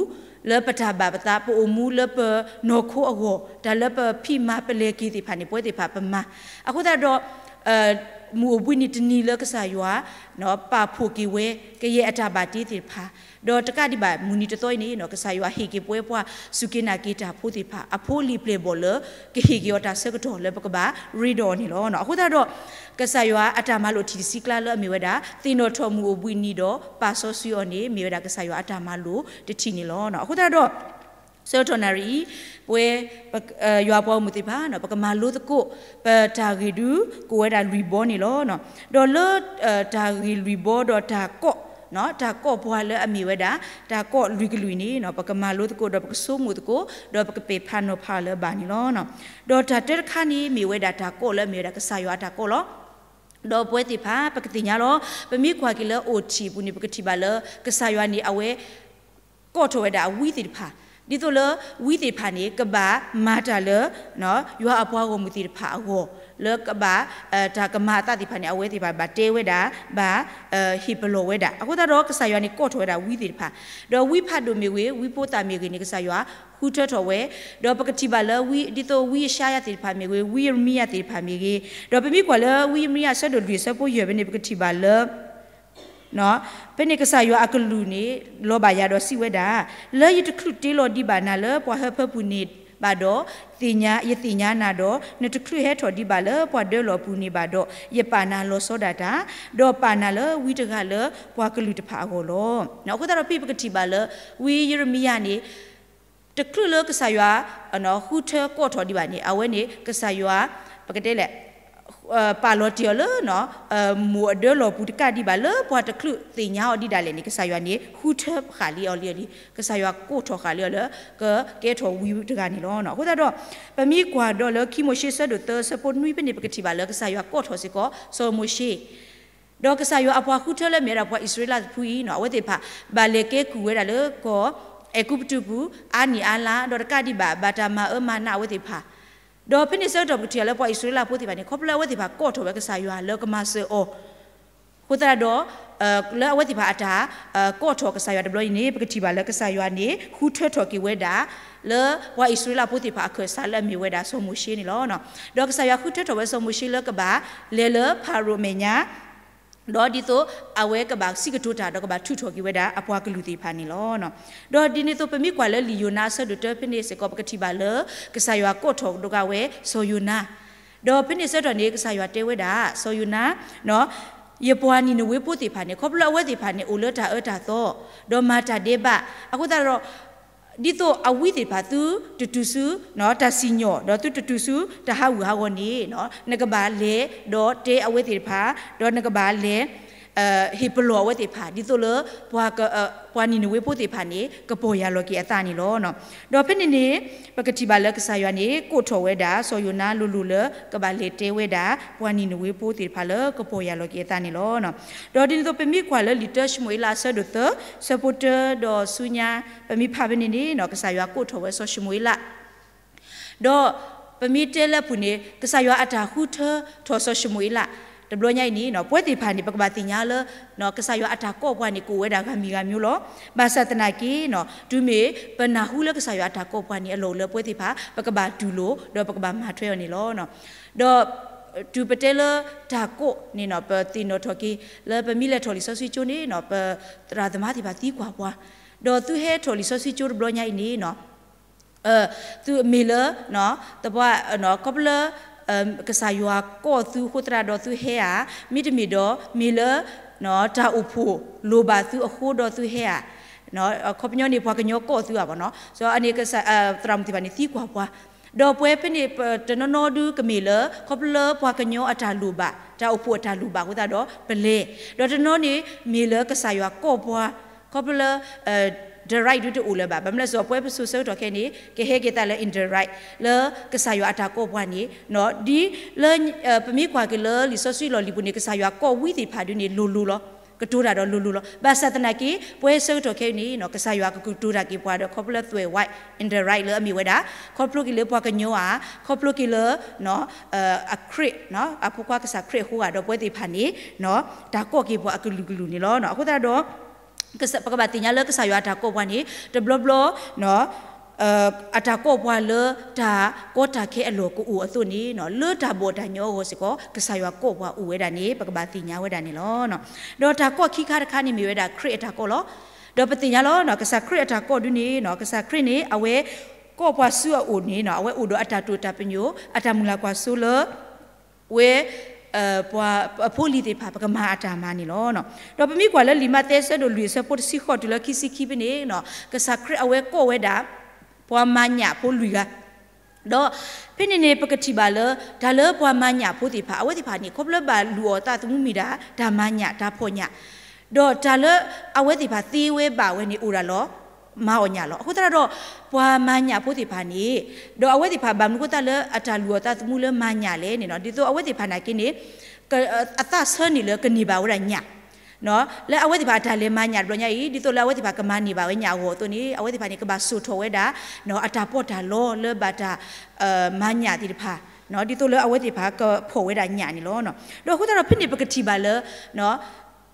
လၢပတၢ်ဘၣ်ပသး ပအိၣ်မူလၢပနီၢ်ခိအဂီၢ် တၢ်လၢပဖံးမၤပလဲၤက့ၤသ့ၣ်တဖၣ်န့ၣ် ပဝဲသ့ၣ်တဖၣ်ပမၤ. အဃိသတးဒီး မုၢ်အိၣ်ဘှံးနံၤတနံၤလၢကစၢ်ယွၤ ပာ်ဖှိၣ်က့ၤဝဲ ကယဲၢ်အတၢ်ဘၣ်တ့သ့ၣ်တဖၣ် ဒီးတကးဒံးဘၣ် မုၢ်နံၤတသီအံၤန့ၣ် ကစၢ်ယွၤဟ့ၣ်က့ၤပဝဲပှၤစူၢ်က့ၤနာ်က့ၤတၢ်ဖိသ့ၣ်တဖၣ် အဖိလံာ်ပျဲၢ်ဘီၣ်လၢ ကဟ့ၣ်က့ၤအီၤတၢ်ဆၢကတီၢ်လၢပကဘၣ်ရ့ဒီးအီၤန့ၣ်လီၤ. အဃိသတးဒီး ကစၢ်ယွၤအတၢ်မၤလိာ်ထံၣ်တဆံကျါလၢအမ့ၢ်ဝဲဒၣ် သ့ၣ်နီၣ်ထီၣ်မုၢ်အိၣ်ဘှံးနံၤဒီးပာ်စီဆှံအီၤန့ၣ် မ့ၢ်ဝဲဒၣ်ကစၢ်ယွၤအတၢ်မၤလိာ်တထံၣ်န့ၣ်လီၤ. အဃိသတးဒီး ဆၢကတီၢ်နၣ်ရံၣ်အံၤ ပဝဲ ယွၤပှၤဂီၢ်မုၢ်သ့ၣ်တဖၣ် ပကမၤလိသကိး ပတၢ်ဂ့ၢ်ဒုး ကအိၣ်ဝဲဒၣ်လွံၢ်ဘီန့ၣ်လီၤ. ဒီးလၢ တၢ်ဂ့ၢ်လွံၢ်ဘီဒီးတၢ်ကိး တၢ်ကိးပှၤလၢအမ့ၢ်ဝဲဒၣ် တၢ်ကိးလွံၢ်ကလုာ်န့ၣ် ပကမၤလိသကိးဒီးပကဆိကမိၣ်သကိး ဒီးပကပဲာ်ဖးနီၤဖးလၢအဘၣ်န့ၣ်လီၤ. ဒီးတၢ်တၢတခါန့ၣ် မ့ၢ်ဝဲဒၣ်တၢ်ကိးလၢအမ့ၢ်ဝဲဒၣ်ကစၢ်ယွၤအတၢ်ကိးလီၤ. ဒီးပဝဲသ့ၣ်တဖၣ် ပကသ့ၣ်ညါလီၤ. ပမ့ၢ်ကွၢ်က့ၤလၢအိၣ်ထံးပူၤန့ၣ် ပကထံၣ်ဘၣ်လၢ ကစၢ်ယွၤန့ၣ် အဝဲ ကိးထီၣ်ဝဲဒၣ်ဝံသ့ၣ်တဖၣ် ဒ်သိးလၢဝံသ့ၣ်တဖၣ်န့ၣ် ကဘၣ်မၤတၢ်လၢ ယွၤအပှၤဂီၢ်မုၢ်သ့ၣ်တဖၣ်အဂီၢ် လၢကဘၣ် တၢ်ကမၤအသးသ့ၣ်တဖၣ်န့ၣ် အဝဲသ့ၣ်တဖၣ်ဘၣ်တဲဝဲဒၣ် ဘၣ် ဟ့ၣ်ပလီၢ်ဝဲဒၣ်. အဃိသတးဒီး ကစၢ်ယွၤန့ၣ် ကိးထီၣ်ဝဲဒၣ်ဝံသ့ၣ်တဖၣ် ဒီးဝံဖးဒိၣ်မ့ၢ်ဂ့ၤ ဝံဖိသၣ်မ့ၢ်ဂ့ၤန့ၣ် ကစၢ်ယွၤဃုထၢထီၣ်ဝဲ, ဒီးပကထံၣ်ဘၣ်လၢ ဒ်သိးဝံယၡါယၤသ့ၣ်တဖၣ်မ့ၢ်ဂ့ၤ ဝံယရမံယၤသ့ၣ်တဖၣ်မ့ၢ်ဂ့ၤ, ဒီးပမ့ၢ်ကွၢ်လၢဝံယရမံယၤဆၢဒိၣ်လွံၢ်အဆၢဖိယဲၢ်ဖဲန့ၣ် ပကထံၣ်ဘၣ်လၢ ဖဲန့ၣ်ကစၢ်ယွၤအကလူးန့ၣ် လီၤဘၣ်ယၤဒီးစံးဝဲဒၣ်, လၢယတချုးတ့လီၤဒံးဘၣ်နၤလၢပှၤဟၢဖၢပူၤန့ၣ်ဘၣ်ဒီး, ယသ့ၣ်ညါနၤဒီး, နတချုးဟဲထီၣ်ဒံးဘၣ်လၢပှၤဒၢလီၢ်အပူၤန့ၣ်ဘၣ်ဒီး, ယပာ်နၤလီၤဆီဒၣ်တၢ်, ဒီးပာ်နၤလၢဝံတဂၤလၢပှၤကလုာ်တဖၣ်အဂီၢ်လီၤ. အဃိသတးဒီးဖဲပကထံၣ်ဘၣ်လၢ ဝံယံးရမံယၤန့ၣ် တချုးလၢကစၢ်ယွၤ ဃုထၢကိးထီၣ်ဒံးဘၣ်န့ၣ် အဝဲန့ၣ် ကစၢ်ယွၤ ပကတဲလဲၣ် ပာ်လီၤတ့ၢ်အီၤလၢ မိၢ်အဒၢလီၢ်ပူၤတကးဒံးဘၣ်လၢပှၤတချုးသ့ၣ်ညါအီၤဒံးဒၣ်လဲာ်န့ၣ် ကစၢ်ယွၤန့ၣ် ဃုထၢဃာ်လံအီၤလံအီၤလံ, ကစၢ်ယွၤကိးထီၣ်ဃာ်လံအီၤလၢ ကကဲထီၣ်ဝံတဂၤန့ၣ်လီၤ. အဃိသတးဒီး ပမ့ၢ်ကွၢ်ဒီးလၢခံမိၤၡ့ဆၢဒိၣ်သၢဆၢဖိနွံဖဲန့ၣ် ပကထံၣ်ဘၣ်လၢကစၢ်ယွၤကိးထီၣ်စ့ၢ်ကီး စီၤမိၤၡ့ ဒီးကစၢ်ယွၤအပှၤဃုထၢလၢမ့ၢ်ဝဲဒၣ်ပှၤအံၣ်စရ့လးတဖုအံၤန့ၣ် အဝဲသ့ၣ်တဖၣ် ဘၣ်လဲၤကဲကုၢ်ဝဲဒၣ်လၢကီၢ် အဲၤကူပတူးပူၤ အါနံၣ်အါလါ ဒီးတကးဒံးဘၣ် ဘၣ်တၢ်မၤအၢမၤနးအဝဲသ့ၣ်တဖၣ်, ဒီးဖဲန့ၣ်ဆၢကတီၢ်ပကထံၣ်လၢပှၤအံၣ်စရ့လးဖိသ့ၣ်တဖၣ်န့ၣ် ခီဖျိလၢအဝဲသ့ၣ်တဖၣ်ကိးထီၣ်ဝဲကစၢ်ယွၤလၢကမၤစၢၤအီၤ အဃိသတးဒီး လၢအဝဲသ့ၣ်တဖၣ်အတၢ် ကိးထီၣ်ကစၢ်ယွၤတဘျီအံၤန့ၣ် ပကထံၣ်ဘၣ်လၢကစၢ်ယွၤန့ၣ် ဃုထၢထီၣ်က့ၤဝဲဒၣ် လၢပှၤအံၣ်စရ့လးဖိသ့ၣ်တဖၣ်အခၢၣ်စးလၢအမ့ၢ်ဝဲဒၣ်စီၤမိၤၡ့န့ၣ်လီၤ. ဒီးကစၢ်ယွၤဃုထၢထီၣ်ဝဲစီၤမိၤၡ့လၢကဘၣ်လဲၤလၢဖၤရိၤအမဲာ်ညါ ဒီးဒ်သိးအဝဲကဘၣ်စံးကတိၤတၢ် ဒီးကဘၣ်ထုးထီၣ်က့ၤဝဲဒၣ်အပှၤကလုာ်သ့ၣ်တဖၣ်န့ၣ်လီၤ. ဒီးဒ်န့ၣ်အသိး ပမ့ၢ်ကွၢ်လၢလံာ်ယိၤနါအဆၢဒိၣ်တၢ ဖဲန့ၣ်စ့ၢ်ကီး ပကထံၣ်ဘၣ်လၢ ကစၢ်ယွၤကိးထီၣ်ကဒီးဝဲစီၤယိၤနါ, ဒီးဖဲန့ၣ်ဆၢကတီၢ်န့ၣ် ကစၢ်ယွၤတဲဝဲဒၣ် စီၤယိၤနါ ယပှၤနံၤနဝ့ဖိသ့ၣ်တဖၣ်န့ၣ် ခီဖျိအဝဲသ့ၣ်တဖၣ်န့ၣ် အိၣ်လၢတၢ်အၢတၢ်သီ ဒီးမၤတၢ်ဒဲးဘး အဃိသတးဒီး ဒ်သိးအဝံသ့ၣ်တဖၣ် သုတတုၤဆူ တၢ်စံၣ်ညီၣ်ဒီးသုတတုၤဆူတၢ်ဟးဂူာ်ဟးဂီၤန့ၣ် နကဘၣ်လဲၤဒီးတဲအဝဲသ့ၣ်တဖၣ် ဒီးနကဘၣ်လဲၤ ဟ့ၣ်ပလီၢ်အဝဲသ့ၣ်တဖၣ် ဒ်သိးလၢ ပှၤနံၤနဝ့ဖိသ့ၣ်တဖၣ်န့ၣ် ကပီၢ်ယၢ်လီၤက့ၤအသးန့ၣ်လီၤ. ဒီးဖဲန့ၣ်န့ၣ် ပကထံၣ်ဘၣ်လၢကစၢ်ယွၤန့ၣ် ကိးထီၣ်ဝဲဒၣ်စီၤယိၤနါလိၤလိၤလၢ ကဘၣ်လဲၤတဲဝဲဒၣ် ပှၤနံၤနဝ့ဖိသ့ၣ်တဖၣ်လၢကပီၢ်ယၢ်လီၤက့ၤအသးန့ၣ်လီၤ. ဒီးဒ်န့ၣ်အသိး ပမ့ၢ်ကွၢ်လၢလံာ်တၢၡမူၤအ့လးအဆၢဒိၣ်သၢ ဆၢဖိတၢဒီးဆူညါ ပမ့ၢ်ဖးဖဲန့ၣ်န့ၣ် ကစၢ်ယွၤကိးထီၣ်ဝဲစီၤၡမူၤအ့လး ဒီးပမ့ၢ်တဲလၢအပူၤန့ၣ် ကစၢ်ယွၤအတၢ်ဃုထၢထီၣ်စီၤၡမူၤအ့လး တဘျီညါအံၤန့ၣ် ပဝဲသ့ၣ်တဖၣ်န့ၣ် ပကဘၣ်သ့ၣ်ညါလၢ ကစၢ်ယွၤအတၢ်ကိးပှၤန့ၣ် ကအိၣ်ဝဲဒၣ်ဂၤမံၤဂၤမံၤလီၤ. ဘၣ်ဆၣ်သနာ်က့ တုၤမ့ၢ်ပနၢ်ဟူလၢကစၢ်ယွၤအတၢ်ကိးပှၤန့ၣ် အလီၢ်အိၣ်လၢပဝဲသ့ၣ်တဖၣ် ပကဘၣ်တူၢ်လိာ် ဒီးပကဘၣ်မၤထွဲအီၤန့ၣ်လီၤ. ဒီးတုၤပတဲလၢတၢ်ကိးန့ၣ် ပသ့ၣ်နီၣ်ထီၣ်က့ၤ လၢပမ့ၢ်လဲၤထီၣ်လံာ်စီဆှံကၠိန့ၣ် ပသရၣ်သမါသ့ၣ်တဖၣ်သံကွၢ်ပှၤ, ဒီးသုဟဲထီၣ်လံာ်စီဆှံကၠိတဘျီညါအံၤန့ၣ် သုမ့ၢ်လၢ သပှၢ် ခီဖျိလၢ ကစၢ်ယွၤကိးသုအဃိသတးဒီးသုဟဲဧါ, မ့တမ့ၢ်ဒီး မ့ၢ်လၢ တၢ်အိၣ်ဖှိၣ်လိၣ်ဘၣ်သုအဃိဒီးသုဟဲဧါ, အခီပညီန့ၣ် ပှၤကညီကိးသုဧါဘၣ်နီၤ, အန့ၣ် သရၣ်မုၣ်သ့ၣ်တဖၣ်န့ၣ် သံကွၢ်ပှၤ, ဒီးပဝဲဖဲန့ၣ် တနီၤနီၤဒုကမ့ၢ်လၢ ခီဖျိလၢပှၤကညီအတၢ်လိၣ်ဘၣ် တၢ်အိၣ်ဖှိၣ်အတၢ်လိၣ်ဘၣ်အဃိသတးဒီးပလဲၤ, ဒီးတနီၤန့ၣ် မ့ၢ်လၢကစၢ်ယွၤကိးပှၤ ခီဖျိလၢ direct ဒုတအိၣ်လၢၤဘၣ်, ဘၣ်မနုၤလဲၣ် ပဝဲပစိၤဆၢကတီၢ်ခဲအံၤန့ၣ် ကဟဲက့ၤသးလၢ indirect လၢကစၢ်ယွၤအတၢ်ကိးပှၤန့ၣ် ဒ်လၢ ပမ့ၢ်ကွၢ်က့ၤလၢလံာ်စီဆှံလီၢ်လံၤပူၤန့ၣ် ကစၢ်ယွၤကိးဝံသ့ၣ်တဖၣ်ဒုန့ၣ် လိၤလိၤလီၤ, ကတိၤတၢ်ဒီးလိၤလိၤလီၤ. ဘၣ်ဆၣ်သနာ်က့ ပဝဲဆၢကတီၢ်ခဲအံၤန့ၣ် ကစၢ်ယွၤကကတိၤတၢ်က့ၤပှၤဒီး ခီဖျိလၢသွဲၣ်ဝဲ indirect လၢအမ့ၢ်ဝဲဒၣ် ခီဖျိက့ၤလၢပှၤကညီဧါ, ခီဖျိက့ၤလၢ အခရစ် အဖိခွါကစၢ်ခရံာ်အဃိဂၤဒီး ပဝဲသ့ၣ်တဖၣ်န့ၣ် တၢ်ကိးက့ၤပှၤအကလုာ်ကလုာ်န့ၣ်လီၤ. အဃိသတးဒီး ပကဘၣ်သ့ၣ်ညါလၢကစၢ်ယွၤအတၢ်ကိးပှၤန့ၣ် တဘျီဘျီ အတၢ်ကိးပှၤလၢတၢ်ကီတၢ်ခဲအလီၢ်ကအိၣ်အသိးန့ၣ် လၢတၢ်ဘီၣ်တၢ်ညီအဂီၢ်စ့ၢ်ကီး ကစၢ်ယွၤကိးပှၤအိၣ်ဝဲဒၣ်န့ၣ် ပကဘၣ်သ့ၣ်ညါဝဲဒၣ်န့ၣ်လီၤ. ဒီးတၢ်ကိးခံခါတခါန့ၣ်မ့ၢ်ဝဲဒၣ်ခရံာ်အတၢ်ကိးလီၤ. ဒီးပသ့ၣ်ညါလီၤ ကစၢ်ခရံာ်အတၢ်ကိးဒုန့ၣ် ကစၢ်ခရံာ်န့ၣ် အဝဲကိးပှၤဆူအအိၣ်န့ၣ် အဝဲအိၣ်ဒီးအတၢ်တိာ်တၢ်ပညိၣ် အတၢ်မုၢ်လၢ်ကွၢ်စိလၢ ဝဲ ပှၤအဖိအလံၤသ့ၣ်တဖၣ် ပကမၤအတၢ်မၤန့ၣ်လီၤ. ဒီးပမ့ၢ်ကွၢ်လၢလံာ်မးသဲအဆၢဒိၣ်လွံၢ်အဆၢဖိတဆံဃိးတုၤလၢခံဆံခံဖဲန့ၣ် ကစၢ်ခရံာ်အဝဲကိးဝဲဒၣ် ပှၤမၤညၣ်ဖိလွံၢ်ဂၤ, ဒီးဖဲန့ၣ်န့ၣ် ပကထံၣ်ဘၣ်လၢ တၢ်လၢပှၤမၤညၣ်ဖိသ့ၣ်တဖၣ် အဝဲသ့ၣ်တဖၣ်န့ၣ် ခီဖျိဘၣ်လူၤအီၣ်သးသမူမ့ၢ်ဒၣ် တၢ်မၤညၣ် တၢ်ဖီၣ်ညၣ်, ဒီးတၢ်လၢအဝဲသ့ၣ်တဖၣ်သ့ဝဲဘၣ်ဝဲန့ၣ် အိၣ်ဒၣ်လီၤ မၤအီၣ်ညၣ်လီၤ. အဃိသတးဒီး ပှၤမၤညၣ်ဖိသ့ၣ်တဖၣ်န့ၣ် ဒီးအဝဲသ့ၣ်တဖၣ်ဘၣ်မနုၤအဃိသတးလၢအတၢ်လူၤအီၣ်သးသမူလၢမၤညၣ်လဲၣ်န့ၣ် ဒ်သိးအဝဲသ့ၣ်တဖၣ်နာ်က့န့ၣ် အသးဆၢန့ၢ်လၢကန့ၢ်ဘၣ်ဝဲဒၣ်ညၣ် လၢအဝဲသ့ၣ်တဖၣ်အတၢ်လဲၤမၤညၣ်တဘျီညါအံၤ ဒ်သိးလၢအဝဲသ့ၣ်တဖၣ်ကမၤန့ၢ်ဘၣ်ဝဲညၣ်အဂီၢ်အသိးန့ၣ် အဝဲသ့ၣ်တဖၣ်န့ၣ် ကဘၣ်စိာ်ထီၣ်ဝဲဒၣ် အတၢ်ပီးတၢ်လီလၢဘၣ်တၢ် မၤညၣ်သ့ၣ်တဖၣ် ဒ်သိးလၢအဝဲသ့ၣ်တဖၣ်ကဖီၣ်ဝဲဒၣ်ညၣ်န့ၣ်လီၤ. ဒီးအဃိသတးဒီးဖဲန့ၣ်ပကထံၣ်ဘၣ်လၢ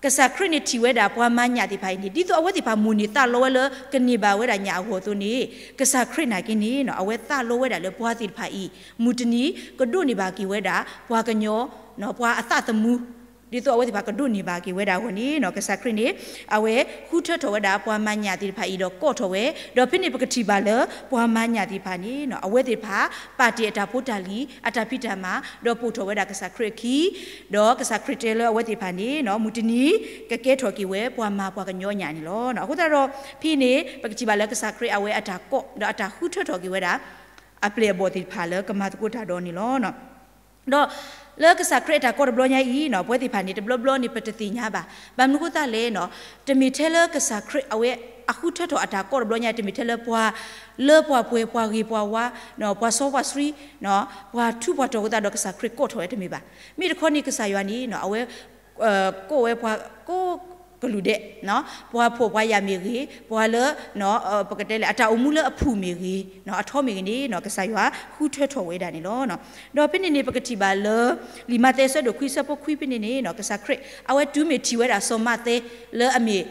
ကစၢ်ခရံာ်န့ၣ်ထံၣ်ဝဲဒၣ်ပှၤမၤညၣ်သ့ၣ်တဖၣ်အံၤန့ၣ် ဒ်သိးအဝဲသ့ၣ်တဖၣ်မိၣ်န့ၢ်သးလီဝဲလၢကန့ၢ်ဘၣ်ဝဲဒၣ်ညၣ်အဂီၢ်အသိးန့ၣ် ကစၢ်ခရံာ်နာ်က့န့ၣ် အဝဲသးလီဝဲဒၣ်လၢပှၤသ့ၣ်တဖၣ်အံၤ မုၢ်တနံၤကဒိးန့ၢ်ဘၣ်က့ၤဝဲဒၣ် ပှၤကညီ ပှၤအသးသမူ ဒ်သိးအဝဲသ့ၣ်တဖၣ်ကဒိးန့ၢ်ဘၣ်က့ၤဝဲဒၣ်အဂီၢ်န့ၣ် ကစၢ်ခရံာ်န့ၣ် အဝဲဃုထၢထီၣ်ဝဲဒၣ်ပှၤမၤညၣ်သ့ၣ်တဖၣ်အံၤဒီးကိးထီၣ်ဝဲ ဒီးဖဲန့ၣ်ပကထံၣ်ဘၣ်လၢပှၤမၤညၣ်သ့ၣ်တဖၣ်န့ၣ် အဝဲသ့ၣ်တဖၣ် ပာ်တ့ၢ်အတၢ်ဖိတၢ်လံၤ အတၢ်ဖံးတၢ်မၤ ဒီးပိာ်ထီၣ်ဝဲဒၣ်ကစၢ်ခရံာ်အခံ ဒီးကစၢ်ခရံာ်တဲလၢအဝဲသ့ၣ်တဖၣ်န့ၣ် မုၢ်တနံၤ ကကဲထီၣ်က့ၤဝဲပှၤမၤပှၤကညီအညၣ်န့ၣ်လီၤ. အဃိသတးဒီး ဖဲအံၤန့ၣ် ပကထံၣ်ဘၣ်လၢကစၢ်ခရံာ်အဝဲအတၢ်ကိး ဒီးအတၢ်ဃုထၢထီၣ်က့ၤဝဲဒၣ် အပျဲၢ်အဘီၣ်သ့ၣ်တဖၣ်လၢကမၤသကိးတၢ်ဒီးန့ၣ်လီၤ. ဒီးလၢကစၢ်ခရံာ်အတၢ်ကိးတဘျီညါအံၤ ပဝဲသ့ၣ်တဖၣ်န့ၣ် တဘျီဘျီန့ၣ် ပတသ့ၣ်ညါဘၣ်. ဘၣ်မနုၤအဃိသတးလဲၣ် တမ့ၢ်ထဲလၢကစၢ်ခရံာ်အဝဲအဃုထၢထီၣ်အတၢ်ကိးတဘျီညါ တမ့ၢ်ထဲလၢပှၤ လၢပှၤပှဲၤပှၤဂ့ၤပှၤဝါ ပှၤစီပှၤဆှံ ပှၤထူးပှၤတီၤအဃိသတးဒီးကစၢ်ခရံာ်ကိးထီၣ်ဝဲတမ့ၢ်ဘၣ်. မ့ၢ်တခီန့ၣ်ကစၢ်ယွၤန့ၣ် အဝဲ ကိးဝဲပှၤ ကိး ကလုာ်ဒဲး, ပှၤဖှီၣ်ပှၤယာ်မ့ၢ်ဂ့ၤ, ပှၤလၢ ပကတဲလၢအတၢ်အိၣ်မူလၢအဖုၣ်မ့ၢ်ဂ့ၤ, အထီမ့ၢ်ဂ့ၤန့ၣ် ကစၢ်ယွၤဃုထၢထီၣ်ဝဲဒၣ်န့ၣ်လီၤ. ဒီးဖဲန့ၣ်န့ၣ် ပကထံၣ်ဘၣ်လၢ လံာ်မးသဲအဆၢဒိၣ်ခွံဆၢဖိခွံဖဲန့ၣ်န့ၣ် ကစၢ်ခရံာ် အဝဲတုၤမ့ၢ်ထံၣ်ဝဲဒၣ်စီၤမးသဲလၢအမ့ၢ်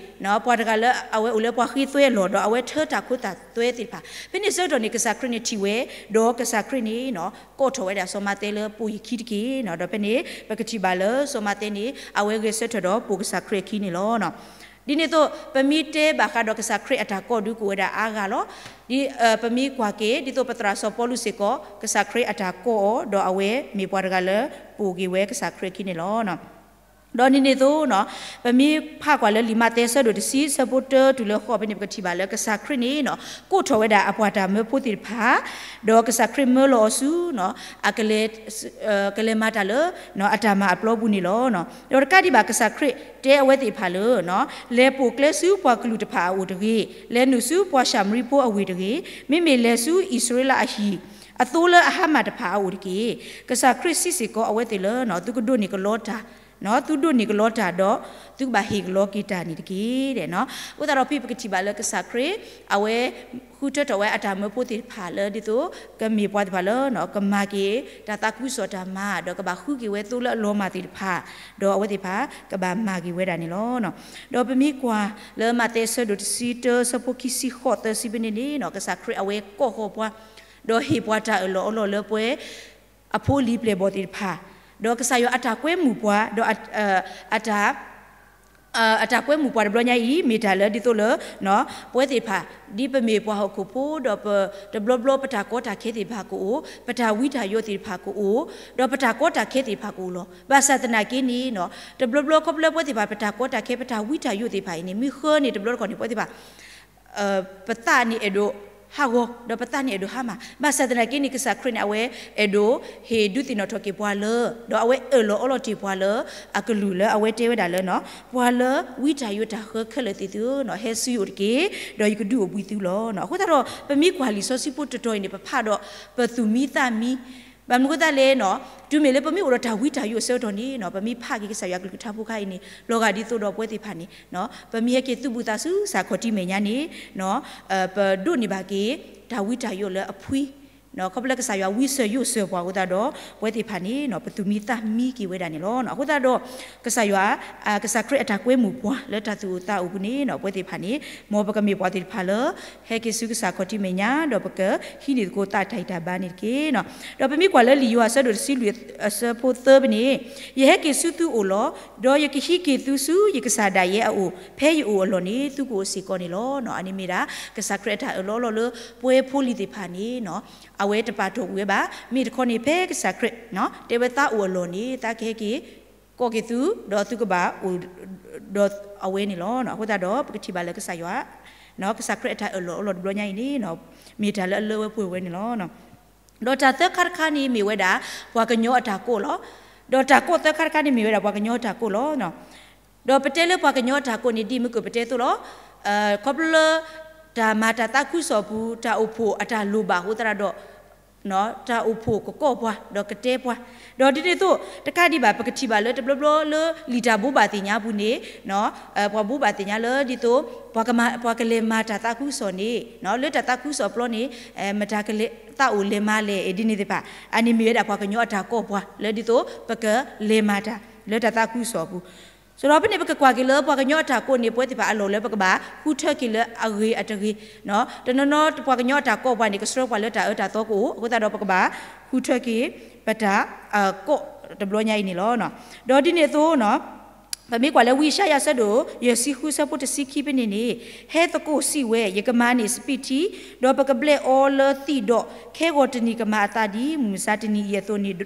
ပှၤတဂၤလၢအဝဲအိၣ်လၢပှၤဃ့သွဲအလီၢ် ဒီးအဝဲထၢတၢ်ခိတၢ်သွဲသ့ၣ်တဖၣ် ဖဲန့ၣ်ဆၢကတီၢ်န့ၣ် ကစၢ်ခရံာ်န့ၣ်ထံၣ်ဝဲ, ဒီးကစၢ်ခရံာ်န့ၣ် ကိးထီၣ်ဝဲဒၣ်စီၤမးသဲလၢပိာ်ယခံတက့ၢ်. ဒီးဖဲန့ၣ် ပကထံၣ်ဘၣ်လၢစီၤမးသဲန့ၣ် အဝဲဂဲၤဆၢထၢၣ်ဒီးပိာ်ကစၢ်ခရံာ်အခံန့ၣ်လီၤ. ဒ်န့ၣ်အသိး ပမ့ၢ်တဲဘၣ်ဃးဒီးကစၢ်ခရံာ်အတၢ်ကိးဒုးကအိၣ်ဝဲဒၣ်အါဂၤလီၤ. ဒ်ပမ့ၢ်ကွၢ်က့ၤ ဒ်သိးပသရၣ်စီၤပီလူးစ့ၢ်ကီး ကစၢ်ခရံာ်အတၢ်ကိးအီၤ ဒီးအဝဲမ့ၢ်ပှၤတဂၤလၢ ပိာ်က့ၤဝဲကစၢ်ခရံာ်အခံန့ၣ်လီၤ. ဒီးဒ်န့ၣ်အသိး ပမ့ၢ်ဖးကွၢ်လၢလံာ်မးသဲအဆၢဒိၣ်တဆံ အဆၢဖိတၢတုၤလၢဃိးဖဲန့ၣ် ပကထံၣ်ဘၣ်လၢကစၢ်ခရံာ်န့ၣ် ကိးထီၣ်ဝဲဒၣ်အပှၤတၢ်မၢဖိသ့ၣ်တဖၣ်, ဒီးကစၢ်ခရံာ်မၢလီၤအီၤဆူ အကလဲၤမၤတၢ်လၢ အတၢ်မၤအပျီပူၤန့ၣ်လီၤ. ဒီးတကးဒံးဘၣ် ကစၢ်ခရံာ်တဲအဝဲသ့ၣ်တဖၣ်လၢ လဲၤပိာ်ကျဲဆူပှၤကလုာ်တဖၣ်အအိၣ်တဂ့ၤ, လဲၤနုာ်ဆူပှၤၡၤမရံဖိအဝ့ၢ်တဂ့ၤ, မ့မ့ၢ်လဲၤဆူအံၣ်စရ့လးအဟံၣ် အသိလၢအဟါမၢ်တဖၣ်အအိၣ်တက့ၢ်. ကစၢ်ခရံာ်စံးစ့ၢ်ကီးအဝဲသ့ၣ်လၢ သုကဒိးန့ၢ်ကလီတၢ်, သုဒိးန့ၢ်ကလီတၢ်ဒီး သုကဘၣ်ဟ့ၣ်ကလီက့ၤတၢ်န့ၣ်တက့ၢ်. အဃိသတးဒီးဖဲပကထံၣ်ဘၣ်လၢကစၢ်ခရံာ် အဝဲ ဃုထၢထီၣ်ဝဲအတၢ်မၢဖိသ့ၣ်တဖၣ်လၢဒ်သိး ကမ့ၢ်ပှၤသ့ၣ်တဖၣ်လၢ ကမၤက့ၤတၢ်သးခုကစီၣ်တၢ်မၤ ဒီးကဘၣ်ဃုက့ၤဝဲသိလၢအလီၤမၢ်သ့ၣ်တဖၣ်, ဒီးအဝဲသ့ၣ်တဖၣ်ကဘၣ်မၤက့ၤဝဲဒၣ်န့ၣ်လီၤ. ဒီးပမ့ၢ်ကွၢ်လၢမးသဲအဆၢဒိၣ်တဆံတၢ အဆၢဖိခံဆံဃိးသၢဆံဖဲန့ၣ်န့ၣ် ကစၢ်ခရံာ်အဝဲကိးဃီၤပှၤ ဒီးဟ့ၣ်ပှၤတၢ်အၢၣ်လီၤအီလီၤလၢပှဲၤ အဖိအလံၤပျဲၢ်ဘီၣ်သ့ၣ်တဖၣ်, ဒီးကစၢ်ယွၤအတၢ်ကွဲမုာ်ပှၤ ဒီး အတၢ် အတၢ်ကွဲမုာ်ပှၤတဘျီညါအံၤ မ့ၢ်တၢ်လၢဒ်သိးလၢ ပဝဲသ့ၣ်တဖၣ် ဒ်ပမ့ၢ်ပှၤဟီၣ်ခိၣ်ဖိဒီး တဘျီဘျီပတၢ်ကီတၢ်ခဲသ့ၣ်တဖၣ်ကအိၣ်, ပတၢ်ဝံတၢ်ယိးသ့ၣ်တဖၣ်ကအိၣ်, ဒီးပတၢ်ကီတၢ်ခဲသ့ၣ်တဖၣ်ကအိၣ်လီၤ. ဘၣ်ဆၣ်သနာ်က့န့ၣ် တဘျီဘျီခီဖျိလၢပဝဲသ့ၣ်တဖၣ် ပတၢ်ကီတၢ်ခဲ ပတၢ်ဝံတၢ်ယိးသ့ၣ်တဖၣ်အံၤန့ၣ် မ့ၢ်ဃၢန့ၣ် တဘျီတခီၣ်န့ၣ် ပဝဲသ့ၣ်တဖၣ် ပသးန့ၣ်အဲၣ်ဒိးဟးဂီၤ ဒီးပသးန့ၣ်အဲၣ်ဒိးဟါမၢ်. ဘၣ်ဆၣ်သနာ်က့န့ၣ် ကစၢ်ခရံာ်န့ၣ် အဝဲအဲၣ်ဒိးဟ့ၣ်ဒုးသ့ၣ်နီၣ်ထီၣ်က့ၤပှၤလၢ ဒီးအဝဲအၢၣ်လီၤအီလီၤတ့ၢ်ပှၤလၢ အကလုၢ်လၢအဝဲတဲဝဲဒၣ်လၢ ပှၤလၢဝံတၢ်ယိးတၢ်ဃၢခဲလၢာ်သ့ၣ်သုဧၢ, ဟဲဆူယအိၣ်တက့ၢ်, ဒီးယကဒုးအိၣ်ဘှံးသုလီၤ. အဃိသတးဒီး ပမ့ၢ်ကွၢ်လံာ်စီဆှံဖိတတီၤအံၤန့ၣ် ပဖးဒီး ပသူၣ်မံသးမံ ဘၣ်မနုၤအဃိသတးလဲၣ်န့ၣ်, တုၤမ့ၢ်လၢပမ့ၢ်အိၣ်ဒီးတၢ်ဝံတၢ်ယိးအဆၢကတီၢ်န့ၣ် ပမ့ၢ်ဖးက့ၤကစၢ်ယွၤကလုၢ်ကထါဖိခါအံၤန့ၣ် လီၤဂာ်ဒ်သိးဒီးပဝဲသ့ၣ်တဖၣ်န့ၣ် ပမ့ၢ်ဟဲက့ၤသုးဘူးသးဆူစ့ၢ်ကီး ခီၣ်ထံးမဲာ်ညါန့ၣ် ပဒိးန့ၢ်ဘၣ်က့ၤ တၢ်ဝံတၢ်ယိးလၢအဖှံ, ခီဖျိလၢကစၢ်ယွၤဝံစၢၤယိးစၢၤပှၤအဃိသတးဒီး ပဝဲသ့ၣ်တဖၣ်န့ၣ် ပသူၣ်မံသးမံက့ၤဝဲဒၣ်န့ၣ်လီၤ. အဃိသတးဒီး ကစၢ်ယွၤ ကစၢ်ခရံာ်အတၢ်ကွဲမုာ်ပှၤလၢတၢ်သူၣ်အိၣ်သးအိၣ်ပူၤန့ၣ် ပဝဲသ့ၣ်တဖၣ်န့ၣ် မ်ပကမ့ၢ်ပှၤသ့ၣ်တဖၣ်လၢ ဟဲက့ၤဆူကစၢ်ခီၣ်ထံးမဲာ်ညါ ဒီးပကဟံးန့ၢ်သကိးသးတၢ်ဂံၢ်တၢ်ဘါန့ၣ်တက့ၢ်. ဒီးပမ့ၢ်ကွၢ်လၢလံာ်ယိၤဟၣ်အဆၢဒိၣ်တဆံလွံၢ်အဆၢဖိသၢဖဲန့ၣ်, ယဟဲက့ၤဆူသုအိၣ်လီၤ. ဒီးယကဟံးက့ၤသုဆူယကစၢ်ဒၣ်ယဲအအိၣ်, ဖဲယအိၣ်အလီၢ်န့ၣ် သုကအိၣ်စ့ၢ်ကီးန့ၣ်လီၤ. အန့ၣ်မ့ၢ်ဒၣ် ကစၢ်ခရံာ်အတၢ်အၢၣ်လီၤအီလီၤလၢ ပဝဲဖိလံၤသ့ၣ်တဖၣ်န့ၣ် အဝဲတပာ်တီၢ်ဝဲဘၣ်. မ့ၢ်တခီန့ၣ် ဖဲကစၢ်ခရံာ် တဲဝဲသးအိၣ်အလီၢ်န့ၣ် သးကဟဲက့ၤ ကိးက့ၤသု ဒီးသုကဘၣ်အိၣ်ဒီးအဝဲန့ၣ်လီၤ. အဃိသတးဒီး ပကထံၣ်ဘၣ်လၢကစၢ်ယွၤ ကစၢ်ခရံာ်အတၢ်အၢၣ်လီၤအီလီၤတဘျီညါအံၤန့ၣ် မ့ၢ်တၢ်လၢအလၢဝဲပှဲၤဝဲန့ၣ်လီၤ. ဒီးတၢ်သၢခါတခါန့ၣ်မ့ၢ်ဝဲဒၣ် ပှၤကညီအတၢ်ကိးလီၤ. ဒီးတၢ်ကိးသၢခါတခါန့ၣ်မ့ၢ်ဝဲဒၣ်ပှၤကညီအတၢ်ကိးလီၤ. ဒီးပတဲလၢပှၤကညီအတၢ်ကိးန့ၣ် ဒ်မ့ၢ်ကပတဲသိးလီၤ. ခီဖျိလၢ တၢ်မၤတၢ်သးခုကစီၣ်အပူၤ တၢ်အိၣ်ဖှိၣ်အတၢ်လိၣ်ဘၣ်အဃိသတးဒီး တၢ်အိၣ်ဖှိၣ်ကကိးပှၤ ဒီးကတဲပှၤ, ဒီးဒ်န့ၣ်အသိး တကးဒံးဘၣ် ပကထံၣ်ဘၣ်လၢတဘျီဘျီလၢလံာ်တၢ်ဘိးဘၣ်သ့ၣ်ညါအပူၤန့ၣ် ပှၤဘိးဘၣ်သ့ၣ်ညါလၢဒ်သိး ပှၤကမၤ ပှၤကလဲၤမၤတၢ်သးခုကစီၣ်န့ၣ် လၢတၢ်သးခုကစီၣ်အပျီန့ၣ် မတၤကလဲၤ သးအိၣ်လဲၤမၤလဲၣ် ဒ်န့ၣ်သ့ၣ်တဖၣ် အန့ၣ်မ့ၢ်ဝဲဒၣ်ပှၤကညီအတၢ်ကိးပှၤ လၢဒ်သိး ပကလဲၤမၤတၢ် လၢတၢ်သးခုကစီၣ်အပူၤ ဆိုတော့ ဖဲန့ၣ် ပကကွၢ်က့ၤလၢပှၤကညီအတၢ်ကိးန့ၣ် ပဝဲသ့ၣ်တဖၣ်အလီၢ်လၢပကဘၣ်ဃုထၢက့ၤလၢအဂ့ၤအတဂ့ၤ, တနီၤနီၤပှၤကညီအတၢ်ကိးပှၤန့ၣ် ကဆှၢပှၤလၢတၢ်အၢတၢ်သီကအိၣ်, အဃိသတးဒီးပကဘၣ်ဃုထၢက့ၤ ပတၢ်ကိးတဘျီညါအံၤန့ၣ်လီၤ. ဒီးဒ်န့ၣ်အသိး ပမ့ၢ်ကွၢ်လၢဝံယၡါယၤအဆၢဒိၣ် ယဲၢ်ဆံဃုအဆၢဖိတဆံခံဖဲန့ၣ်န့ၣ်, ဟဲသကိးစံးဝဲ, ယကမၤန့ၢ်စပံးထံ, ဒီးပကဘျဲၣ်အီၤလၢသံၣ်ဒီး, ခဲဂီၤတနံၤကမၤအသးဒ်မုၢ်မဆါတနံၤအံၤအသိးန့ၣ်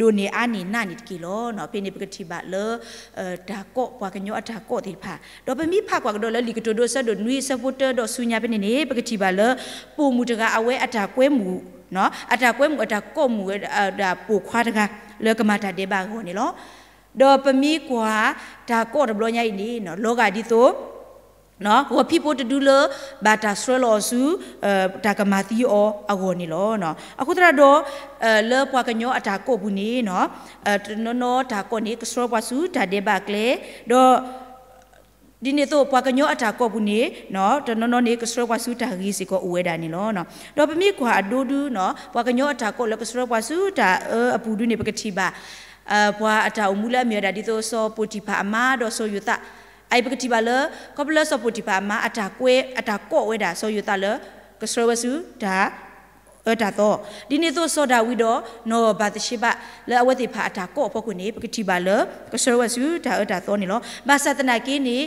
ဒိၣ်န့ၢ်အါန့ၢ်နးန့ၣ်တက့ၢ်လီၤ. ဖဲန့ၣ်ပကထံၣ်ဘၣ်လၢ တၢ်ကိး ပှၤကညီအတၢ်ကိးသ့ၣ်တဖၣ်, ဒီးပမ့ၢ်ဖးကွၢ်ကဒီးလၢလံာ်ကတိၤဒိအဆၢဒိၣ်နွံအဆၢဖိတၢဒီးဆူညါဖဲန့ၣ်န့ၣ် ပကထံၣ်ဘၣ်လၢ ပိာ်မုၣ်တဂၤအဝဲအတၢ်ကွဲမုာ်, အတၢ်ကွဲမုာ်အတၢ်ကိးမုာ်ဝဲဒၣ်ပိာ်ခွါတဂၤ လၢကမၤတၢ်ဒဲးဘးအဂီၢ်န့ၣ်လီၤ. ဒီးပမ့ၢ်ကွၢ် တၢ်ကိးတဘျီညါအံၤန့ၣ် လီၤဂာ်ဒ်သိး ဂီၤဖံးဖိတဒုလၢ ဘၣ်တၢ်ဆှၢလီၤအီၤဆူ တၢ်ကမၤသံအီၤအဂီၢ်န့ၣ်လီၤ. အဃိသတးဒီး လၢပှၤကညီအတၢ်ကိးပူၤန့ၣ် တနီၤနီၤတၢ်ကိးန့ၣ် ကဆှၢပှၤဆူတၢ်ဒဲးဘးအကျဲ, ဒီး ဒ်န့ၣ်အသိး ပှၤကညီအတၢ်ကိးပူၤန့ၣ် တနီၤနီၤန့ၣ် ကဆှၢပှၤဆူတၢ်ဂ့ၤစ့ၢ်ကီးအိၣ်ဝဲဒၣ်န့ၣ်လီၤ. ဒီးပမ့ၢ်ကွၢ်အဒိဒု ပှၤကညီအတၢ်ကိးလၢကဆှၢပှၤဆူတၢ်အၢအပူၤဒုန့ၣ် ပကထံၣ်ဘၣ် ပှၤအတၢ်အိၣ်မူလၢအမ့ၢ်ဝဲဒၣ်ဒ်သိး စီၤပိၤတံၤဖၣ်အမါဒီးစီၤယိၤသး, အအံၤပကထံၣ်ဘၣ်လၢ ခီဖျိလၢစီၤပိၤတံၤဖၣ်အမါ အတၢ်ကွဲ အတၢ်ကိးဝဲဒၣ်စီၤယိၤသးလၢ ကဆှၢဝဲဆူတၢ် အၢတၢ်သီ, ဒ်န့ၣ်အသိးစီၤဒၤဝံးဒီး နီၢ်ဘၤသရှ့ဘး လၢအဝဲသ့ၣ်တဖၣ်အတၢ်ကိးအဖီခိၣ်န့ၣ် ပကထံၣ်ဘၣ်လၢ ကဆှၢဝဲဆူတၢ်အၢတၢ်သီန့ၣ်လီၤ. ဘၣ်ဆၣ်သနာ်က့န့ၣ်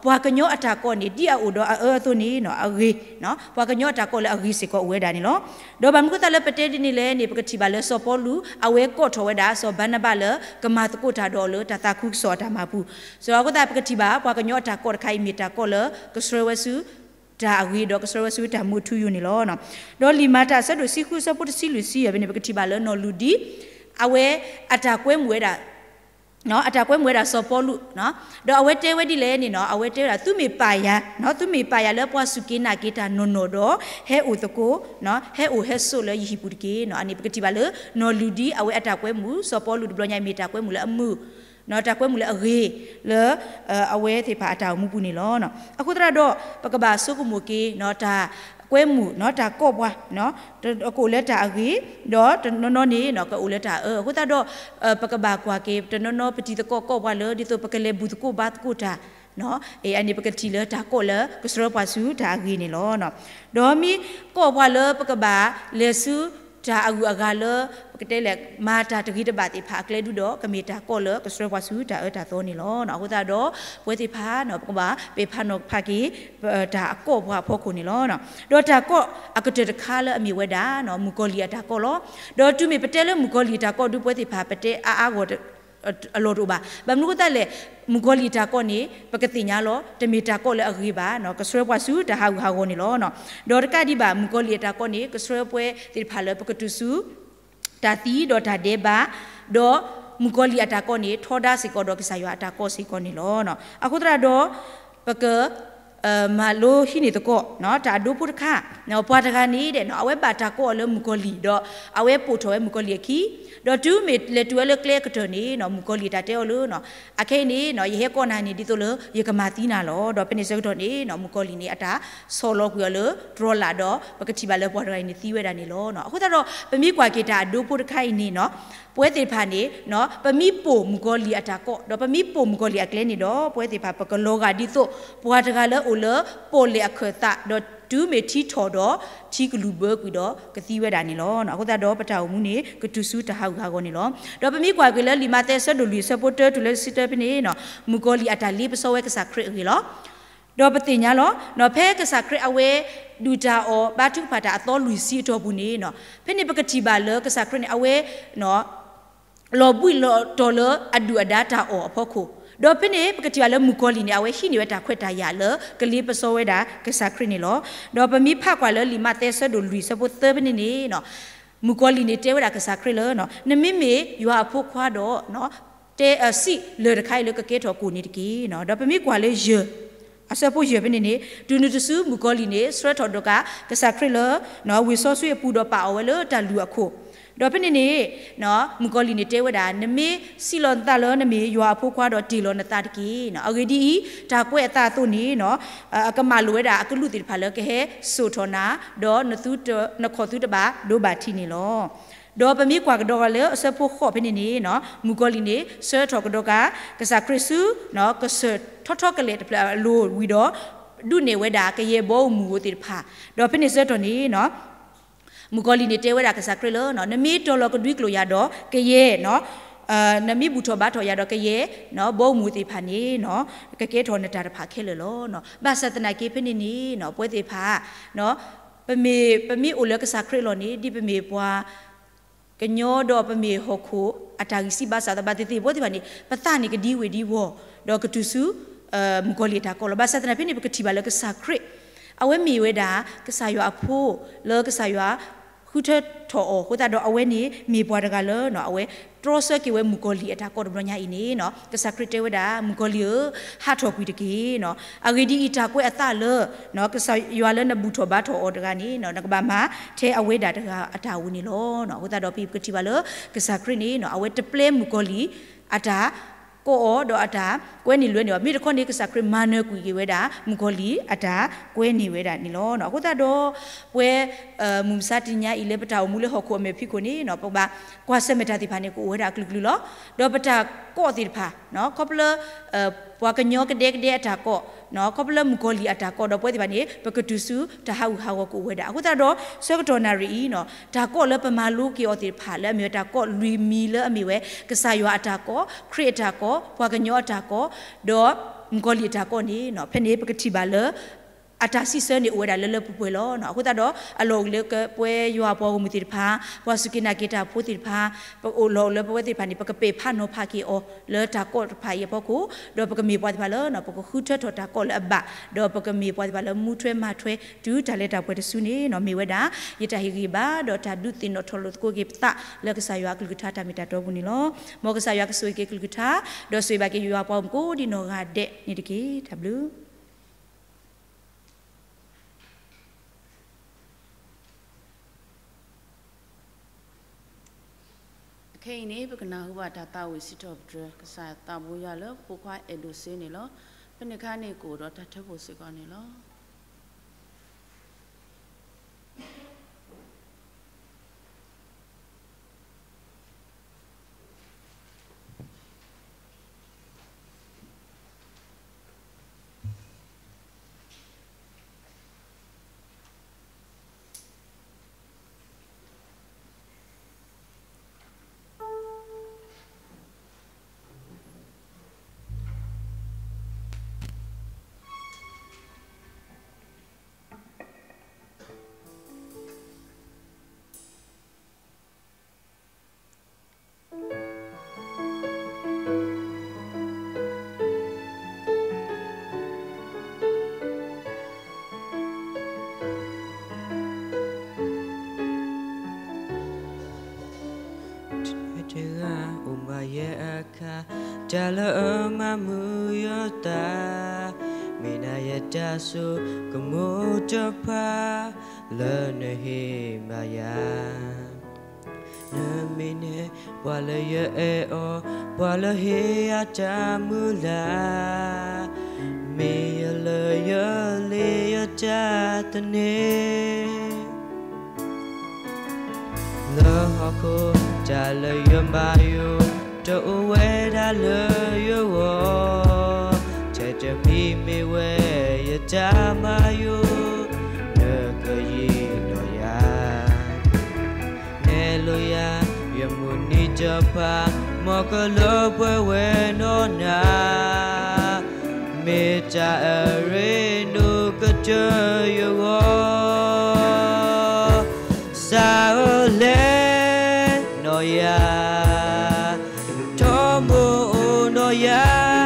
ပှၤကညီအတၢ်ကိးန့ၣ် ဒ်အအိၣ်ဒီးအအၢအသိးန့ၣ် အဂ့ၤ, ပှၤကညီအတၢ်ကိးလၢအဂ့ၤစ့ၢ်ကီးအိၣ်ဝဲဒၣ်န့ၣ်လီၤ. ဒီးဘၣ်မနုၤဃိသတးလၢပတဲဒ်န့ၣ်လဲၣ်န့ၣ် ပကထံၣ်ဘၣ်လၢစီၤပီလူး အဝဲကိးထီၣ်ဝဲဒၣ်စီၤဘၤနဘးလၢ ကမၤသကိးတၢ်ဒီးအီၤလၢတၢ်သးခုကစီၣ်အတၢ်မၤပူၤ, အဃိသတးပကထံၣ်ဘၣ် ပှၤကညီအတၢ်ကိးတခါအံၤမ့ၢ်တၢ်ကိးလၢ ကဆှၢဝဲဆူ တၢ်အဂ့ၤဒီးကဆှၢဝဲဆူတၢ်မူထူယိာ်န့ၣ်လီၤ. ဒီးလံာ်မၤတၢ်အဆၢဒိၣ်တဆံဃုအဆၢဖိတဆံလွံၢ်ဆံယဲၢ်ဖဲန့ၣ် ပကထံၣ်ဘၣ်လၢနီၢ်လူၤဒံ အဝဲ အတၢ်ကွဲမုာ်ဝဲဒၣ် အတၢ်ကွဲမုာ်ဝဲဒၣ်စီၤပီလူး, ဒီးအဝဲတဲဝဲဒ်လဲၣ်န့ၣ် အဝဲတဲဝဲဒၣ် သုမ့ၢ်ပာ်ယၤ, သုမ့ၢ်ပာ်ယၤလၢပှၤစူၢ်က့ၤနာ်က့ၤတၢ်နီၢ်နီၢ်ဒီး ဟဲအိၣ်သကိး, ဟဲအိၣ်ဟဲဆိးလၢယဟံၣ်ပူၤတက့ၢ်. အန့ၣ်ပကထံၣ်ဘၣ်လၢ နီၢ်လူၤဒံအဝဲအတၢ်ကွဲမုာ်စီၤပီလူးတဘျီညါအံၤမ့ၢ်တၢ်ကွဲမုာ်လၢအမုာ် တၢ်ကွဲမုာ်လၢအဂ့ၤ လၢ အဝဲသ့ၣ်တဖၣ်အတၢ်အိၣ်မူပူၤန့ၣ်လီၤ. အဃိသတးဒီး ပကဘၣ်ဆိကမိၣ်က့ၤ တၢ်ကွဲမုာ် တၢ်ကိးပှၤ ကအိၣ်လၢတၢ်အဂ့ၤ, ဒီးတနီၤနီၤန့ၣ် ကအိၣ်လၢတၢ်အၢ, အဃိသတးဒီး ပကဘၣ်ကွၢ်က့ၤ တနီၤနီၤပတံၤသကိးကိးပှၤလၢ ဒ်သိးပကလဲၤဘူၣ်သကိးဘါသကိးတၢ် အန့ၣ်ပကထံၣ်လၢတၢ်ကိးလၢကဆှၢပှၤဆူတၢ်အဂ့ၤန့ၣ်လီၤ. ဒီးမ့ၢ်ကိးပှၤလၢပကဘၣ်လဲၤဆူ တၢ်အဂုၤအဂၤလၢ ပကတဲလဲၣ် မၤတၢ်တဂ့ၤတဘၣ်သ့ၣ်တဖၣ်အကျဲဒုဒီး ကမ့ၢ်တၢ်ကိးလၢကဆှၢပှၤဆူတၢ်အၢတၢ်သီန့ၣ်လီၤ. အဃိသတးဒီး ပဝဲသ့ၣ်တဖၣ် ပကဘၣ်ပဲာ်ဖးနီၤဖးက့ၤ တၢ်အကိးပှၤအဖီခိၣ်န့ၣ်လီၤ. ဒီးတၢ်ကိးအကတၢၢ်တခါလၢအမ့ၢ်ဝဲဒၣ် မုၣ်ကီၤလံၢ်အတၢ်ကိးလီၤ. ဒီးတုၤမ့ၢ်ပတဲလၢမုၣ်ကီၤလံၢ်အတၢ်ကိးဒု ပဝဲသ့ၣ်တဖၣ် ပတဲအါအါဂီၢ် အလီၢ်တအိၣ်ဘၣ်. ဘၣ်မနုၤအဃိသတးလဲၣ်, မုၣ်ကီၤလံၢ်အတၢ်ကိးန့ၣ် ပကသ့ၣ်ညါလီၤ တမ့ၢ်တၢ်ကိးလၢအဂ့ၤဘၣ်, ကဆှၢပှၤဆူတၢ်ဟးဂူာ်ဟးဂီၤန့ၣ်လီၤ. ဒီးတကးဒံးဘၣ် မုၣ်ကီၤလံၢ်အတၢ်ကိးန့ၣ် ကဆှၢပှၤသ့ၣ်တဖၣ်လၢပကတုၤဆူ တၢ်သံဒီးတၢ်ဒဲးဘး, ဒီးမုၣ်ကီၤလံၢ်အတၢ်ကိးန့ၣ် ထီဒါစ့ၢ်ကီးဒီးကစၢ်ယွၤအတၢ်ကိးစ့ၢ်ကီးန့ၣ်လီၤ. အဃိသတးဒီး ပက မၤလိဟံးန့ၢ်သကိး တၢ်အဒိဖိတခါ, ပှၤတဂၤန့ၣ်ဒီး အဝဲဘၣ်တၢ်ကိးအီၤလၢမုၣ်ကီၤလံၢ်ဒီး အဝဲပိာ်ထီၣ်ဝဲမုၣ်ကီၤလံၢ်အခံ, ဒီးတုၤမ့ၢ်လဲၤတုၤဝဲလၢကျဲအကတၢၢ်န့ၣ် မုၣ်ကီၤလံၢ်အတၢ်တဲအီၤလၢ အခဲအံၤန့ၣ် ယဟဲကိးနၤန့ၣ် ဒ်သိးလၢယကမၤသံနၤလီၤ. ဒီးဖဲန့ၣ်ဆၢကတီၢ်န့ၣ် မုၣ်ကီၤလံၢ်န့ၣ် အတၢ်ဆီၣ်လီၤကွံာ်အီၤလၢတြီလာ်ဒီး ပကထံၣ်ဘၣ်လၢပှၤတဂၤအံၤန့ၣ်သံဝဲဒၣ်န့ၣ်လီၤ. အဃိသတးဒီး ပမ့ၢ်ကွၢ်က့ၤတၢ်အဒိဖိတခါအံၤန့ၣ် ပဝဲသ့ၣ်တဖၣ်န့ၣ် ပမ့ၢ်ပိာ်မုၣ်ကီၤလံၢ်အတၢ်ကိး ဒီးပမ့ၢ်ပိာ်မုၣ်ကီၤလံၢ်အကျဲန့ၣ်ဒီး ပဝဲသ့ၣ်တဖၣ် ပကလီၤဂာ်ဒ်သိး ပှၤတဂၤလၢအိၣ်လၢပီၣ်လဲၣ်အခၢၣ်သး ဒီးတုၤမ့ၢ်ထံထီၣ်ဒီး ထံကလူၤဘၢကွံာ်ဒီးကသံဝဲဒၣ်န့ၣ်လီၤ. အဃိသတးဒီးပတၢ်အိၣ်မူန့ၣ် ကတုၤဆူတၢ်ဟးဂူာ်ဟးဂီၤန့ၣ်လီၤ. ဒီးပမ့ၢ်ကွၢ်က့ၤလၢလံာ်မးသဲအဆၢဒိၣ်လွံၢ်အဆၢဖိတၢတုၤလၢတဆံတၢဖဲန့ၣ် မုၣ်ကီၤလံၢ်အတၢ်လ့ပစီဝဲကစၢ်ခရံာ်အဂ့ၢ်လီၤ. ဒီးပသ့ၣ်ညါလီၤ ဖဲကစၢ်ခရံာ်အဝဲ ဒုၣ်တၢ်အီၣ်ဘါထုကဖၣ်တၢ်အသီလွံၢ်ဆံအတီၢ်ပူၤန့ၣ် ဖဲန့ၣ်ပကထံၣ်ဘၣ်လၢကစၢ်ခရံာ်န့ၣ် အဝဲ လီၤဘှံးလီၤတီၤလၢအဒုၣ်အဒါတၢ်အီၣ်အဖီခိၣ်, ဒီးဖဲန့ၣ်ပကထံၣ်ဘၣ်လၢမုၣ်ကီၤလံၢ်န့ၣ် အဝဲဟံးန့ၢ်ဝဲတၢ်ခွဲးတၢ်ယာ်လၢကလ့ပစီဝဲဒၣ်ကစၢ်ခရံာ်န့ၣ်လီၤ. ဒီးပမ့ၢ်ဖးကွၢ်လၢလံာ်မးသဲအဆၢဒိၣ်လွံၢ်အဆၢဖိသၢဖဲန့ၣ်န့ၣ် မုၣ်ကီၤလံၢ်န့ၣ်တဲဝဲဒၣ်ကစၢ်ခရံာ်လၢ နမ့မ့ၢ်ယွၤအဖိခွါဒီး တဲအစံးလၢၢ်တခါအံၤလၢကကဲထီၣ်ကိၣ်န့ၣ်တက့ၢ်. ဒီးပမ့ၢ်ကွၢ်လၢယဲၢ် အဆၢဖိယဲၢ်ဖဲန့ၣ်န့ၣ် တုၤနုၤတစုမုၣ်ကီၤလံၢ်န့ၣ် ဆှၢထီၣ်ဒီးက့ၤကစၢ်ခရံာ်လၢ ဝ့ၢ်စီဆှံအပူၤဒီးပာ်အီၤဝဲလၢတၢ်လုၢ်အခိၣ်, ဒီးဖဲန့ၣ်န့ၣ် မုၣ်ကီၤလံၢ်န့ၣ်တဲဝဲဒၣ် နမ့ၢ်စံးလီၤနသးလၢနမ့ၢ်ယွၤအဖိခွါဒီးတ့ၢ်လီၤနသးတက့ၢ်. အဂ့ၢ်ဒ်အံၤ, တၢ်ကွဲးအသးအသိးန့ၣ် အကမၣ်လိာ်ဝဲဒၣ်အကလူးသ့ၣ်တဖၣ်လၢကဟဲစိာ်ထီၣ်နၤ, ဒီးနခီၣ်သုတဘၣ်ဒိဘၣ်ထံးန့ၣ်လီၤ. ဒီးပမ့ၢ်ကွၢ်ကဒီးဂၤလၢအဆၢဖိဃိးဖဲန့ၣ်န့ၣ် မုၣ်ကီၤလံၢ်န့ၣ် ဆှၢထီၣ်ကဒီးက့ၤကစၢ်ခရံာ်ဆူ ကစၢၢ်ထီထီကလဲာ်တဖျၢၣ်အလိၤဝံၤဒီး ဒုးနဲၣ်ဝဲဒၣ်ကယဲၢ်ဘီအမုၢ်ဧိၤသ့ၣ်တဖၣ်, ဒီးဖဲန့ၣ်ဆၢကတီၢ်န့ၣ် မုၣ်ကီၤလံၢ်န့ၣ်တဲဝဲဒၣ်ကစၢ်ခရံာ်လၢ နမ့ၢ်တီၤလီၤကဒွံကျိာ်ယၤဒီးကယဲၢ် နမ့ၢ်ဘူၣ်ထီၣ်ဘါထီၣ်ယၤဒီးကယဲၢ် ဘီအမုၢ်သ့ၣ်တဖၣ်န့ၣ် ကကဲထီၣ်နတၢ်တဖၣ်ခဲလၢာ်လီၤ. ဘၣ်ဆၣ်သနာ်က့ဖဲန့ၣ်န့ၣ် ပဝဲသ့ၣ်တဖၣ် ပမ့ၢ် ပမ့ၢ်အိၣ်လၢကစၢ်ခရံာ်အလီၢ်န့ၣ် ဒ်ပမ့ၢ်ပှၤ ကညီဒီးပမ့ၢ်ဟီၣ်ခိၣ်အတၢ်ဂံၢ်စၢ်ဘါစၢ်သးဘၣ်သ့ၣ်သ့ၣ် ပဝဲသ့ၣ်တဖၣ်န့ၣ် ပသးန့ၣ်ကဒံဝ့ၤဒံဝီၤ ဒီးကတုၤဆူ မုၣ်ကီၤလံၢ်အတၢ်ကိးလီၤ. ဘၣ်ဆၣ်သနာ်က့ဖဲန့ၣ် ပကထံၣ်ဘၣ်လၢကစၢ်ခရံာ် အဝဲမ့ၢ်ဝဲဒၣ် ကစၢ်ယွၤအဖိ လၢကစၢ်ယွၤဃုထၢထီၣ်အီၤအဃိသတးဒီး အဝဲန့ၣ်မ့ၢ်ပှၤတဂၤလၢ အဝဲတြီဆၢက့ၤဝဲမုၣ်ကီၤလံၢ်အတၢ်ကိးတဘျီညါအံၤန့ၣ် ကစၢ်ခရံာ်တဲဝဲဒၣ် မုၣ်ကီၤလံၢ်ဧၢ, ဟးထီၣ်ကွံာ်တက့ၢ်. အဂ့ၢ်ဒ်အံၤ, တၢ်ကွဲးအသးလၢ ကစၢ်ယွၤလၢနဘူၣ်ထီၣ်ဘါထီၣ်အီၤတဂၤန့ၣ် နကဘၣ်မၤထဲအဝဲဒၣ်တဂၤအတၢ်အိၣ်န့ၣ်လီၤ. အဃိသတးဒီး ပကထံၣ်ဘၣ်လၢ ကစၢ်ခရံာ်န့ၣ် အဝဲတပျဲမုၣ်ကီၤလံၢ်အတၢ် ကိးအီၤဒီးအတၢ်ကွဲန့ၢ်လွဲန့ၢ်အီၤ, မ့ၢ်တခီန့ၣ် ကစၢ်ခရံာ်မၤနၢၤကွံာ်က့ၤဝဲဒၣ် မုၣ်ကီၤလံၢ်အတၢ်ကွဲန့ၢ်ဝဲဒၣ်န့ၣ်လီၤ. အဃိသတးဒီး ပဝဲ မုၢ်မဆါတနံၤညါအံၤလၢပတၢ်အိၣ်မူလၢဟီၣ်ခိၣ်အမဲာ်ဖံးခိၣ်န့ၣ် ပကဘၣ်ကွၢ်ဆၢၣ်မဲာ်တၢ်သ့ၣ်တဖၣ်န့ၣ် ကအိၣ်ဝဲဒၣ်အကလုာ်ကလုာ်လီၤ. ဒီးပတၢ်ကိးသ့ၣ်တဖၣ် ခီဖျိ ပှၤကညီကဒဲကဒဲအတၢ်ကိး, ခီဖျိမုၣ်ကီၤလံၢ်အတၢ်ကိးဒီးပဝဲသ့ၣ်တဖၣ်န့ၣ် ပကတုၤဆူတၢ်ဟးဂူာ်ဟးဂီၤကအိၣ်ဝဲဒၣ်. အဃိသတးဒီး ဆၢကတီၢ်နၣ်ရံၣ်အံၤ တၢ်ကိးလၢပမၤလိက့ၤအီၤသ့ၣ်တဖၣ်လၢအမ့ၢ်ဝဲတၢ်ကိးလွံၢ်မံၤလၢအမ့ၢ်ဝဲ ကစၢ်ယွၤအတၢ်ကိး, ခရံာ်အတၢ်ကိး, ပှၤကညီအတၢ်ကိး, ဒီးမုၣ်ကီၤလံၢ်အတၢ်ကိးန့ၣ် ဖဲန့ၣ်ပကထံၣ်ဘၣ်လၢ အတၢ်စံးဆၢန့ၣ်အိၣ်ဝဲဒၣ်လၢလၢပှဲၤပှဲၤလီၤ. အဃိသတးဒီး အလီၢ်အိၣ်လၢပဝဲယွၤအပှၤဂီၢ်မုၢ်သ့ၣ်တဖၣ်, ပှၤစူၢ်က့ၤနာ်က့ၤတၢ်ဖိသ့ၣ်တဖၣ်, ပအိၣ်လီၢ်အိၣ်လၢပဝဲသ့ၣ်တဖၣ်န့ၣ် ပကပဲာ်ဖးနီၤဖးက့ၤအီၤလၢတၢ်ကိးတဖၣ်အံၤအဖီခိၣ်, ဒီးပကမ့ၢ်ပှၤသ့ၣ်တဖၣ်လၢ ပကဃုထၢထီၣ်တၢ်ကိးလၢအဘၣ်, ဒီးပကမ့ၢ်ပှၤသ့ၣ်တဖၣ်လၢမူထွဲမၤထွဲ တုၤတၢ်လၢတၢ်ပှဲၤတစုန့ၣ် မ့ၢ်ဝဲဒၣ် ယတၢ်ဟ့ၣ်ဂံၢ်ဘါ ဒီးတၢ်ဒုးသ့ၣ်နီၣ်ထီၣ်လိာ်သကိးက့ၤပသးလၢကစၢ်ယွၤအကလုၢ်ကထါတၢ်မ့ၢ်တၢ်တီအပူၤန့ၣ်လီၤ. မ်ကစၢ်ယွၤကဆိၣ်ဂ့ၤက့ၤကလုၢ်ကထါ, ဒီးဆိၣ်ဂ့ၤဘၣ်က့ၤယွၤပှၤဂီၢ်မုၢ်ကိးဒံနီၢ်ဂၤဒဲးန့ၣ်တက့ၢ်. တၢ်ဘျုး အခဲအံၤန့ၣ် ပကနၢ်ဟူဘၣ်တၢ်သးဝံၣ်စံးထီၣ်ပတြၢၤ ကစၢ်သးဘိယွၤလၢဖိခွါအဲၣ်ဒိးစ့န့ၣ်လီၤ. ဖဲန့ၣ်အခါန့ၣ် ကအိၣ်ဒီးတၢ်ထၢဖှိၣ်စ့ၢ်ကီးန့ၣ်လီၤ. တဂၤအိၣ်ဘၣ်ယဲအခါ, တၢ်လၢအမၤမုာ်ယသး, မ့ၢ်ဒၣ်ယတၢ်ဆိကမိၣ်တဖၣ် လၢနဟ့ၣ်ဘၣ်ယၤ နမ့ၢ်န့ၣ် ပှၤလၢယအဲၣ်အီၤ, ပှၤလၢဟ့ၣ်ယၤတၢ်မုၢ်လၢ်, မ့ၢ်ယလၢယလ့ၣ်ယတၢ်သန့ၤ, လၢဟီၣ်ခိၣ်တၢ်လၢယဘၣ်ယိၣ်, တအိၣ်ဝဲဒၣ်လၢယဂီၢ်, ထဲတမံၤမ့ၢ်ဝဲယတၢ်ဘၣ်ယိၣ်, နကယံၤဒီးယၤ နဲလိာ်ယၤ ယမုၢ်နံၤတဖၣ် မ်ကလၢပှဲၤဝဲနီၢ်နၤ, မ့ၢ်တၢ်အရ့ဒိၣ်ကတၢၢ်ယဂီၢ်, စးအၢလဲၤနီၢ်ယၤ ထီဘိအိၣ်နီၢ်ယၤ,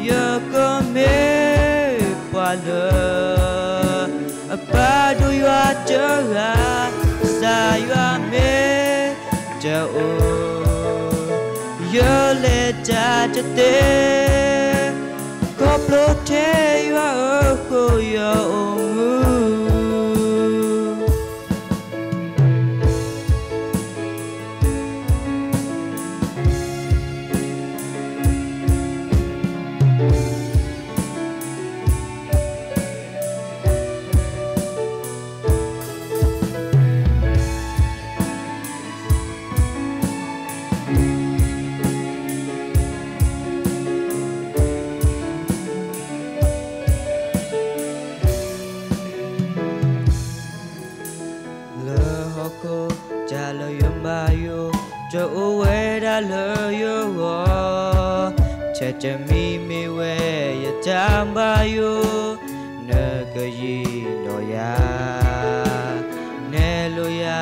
ယကမ့ၢ်ပှၤလၢ အပာ်ဒိၣ်ယွၤတဂၤ, ကစၢ်ယွၤမ့ၢ်တအိၣ်, ယလဲၤတၢ်တသ့, ခီဖျိထဲယွၤအဃိယအိၣ်မူ လၢဟီၣ်ခိၣ် တၢ်လၢယဘၣ်ယိၣ် တအိၣ်ဝဲဒၣ်လၢယဂီၢ်, ထဲတမံၤမ့ၢ်ဝဲယတၢ်ဘၣ်ယိၣ်, နကယံၤဒီးယၤ, နဲလိာ်ယၤ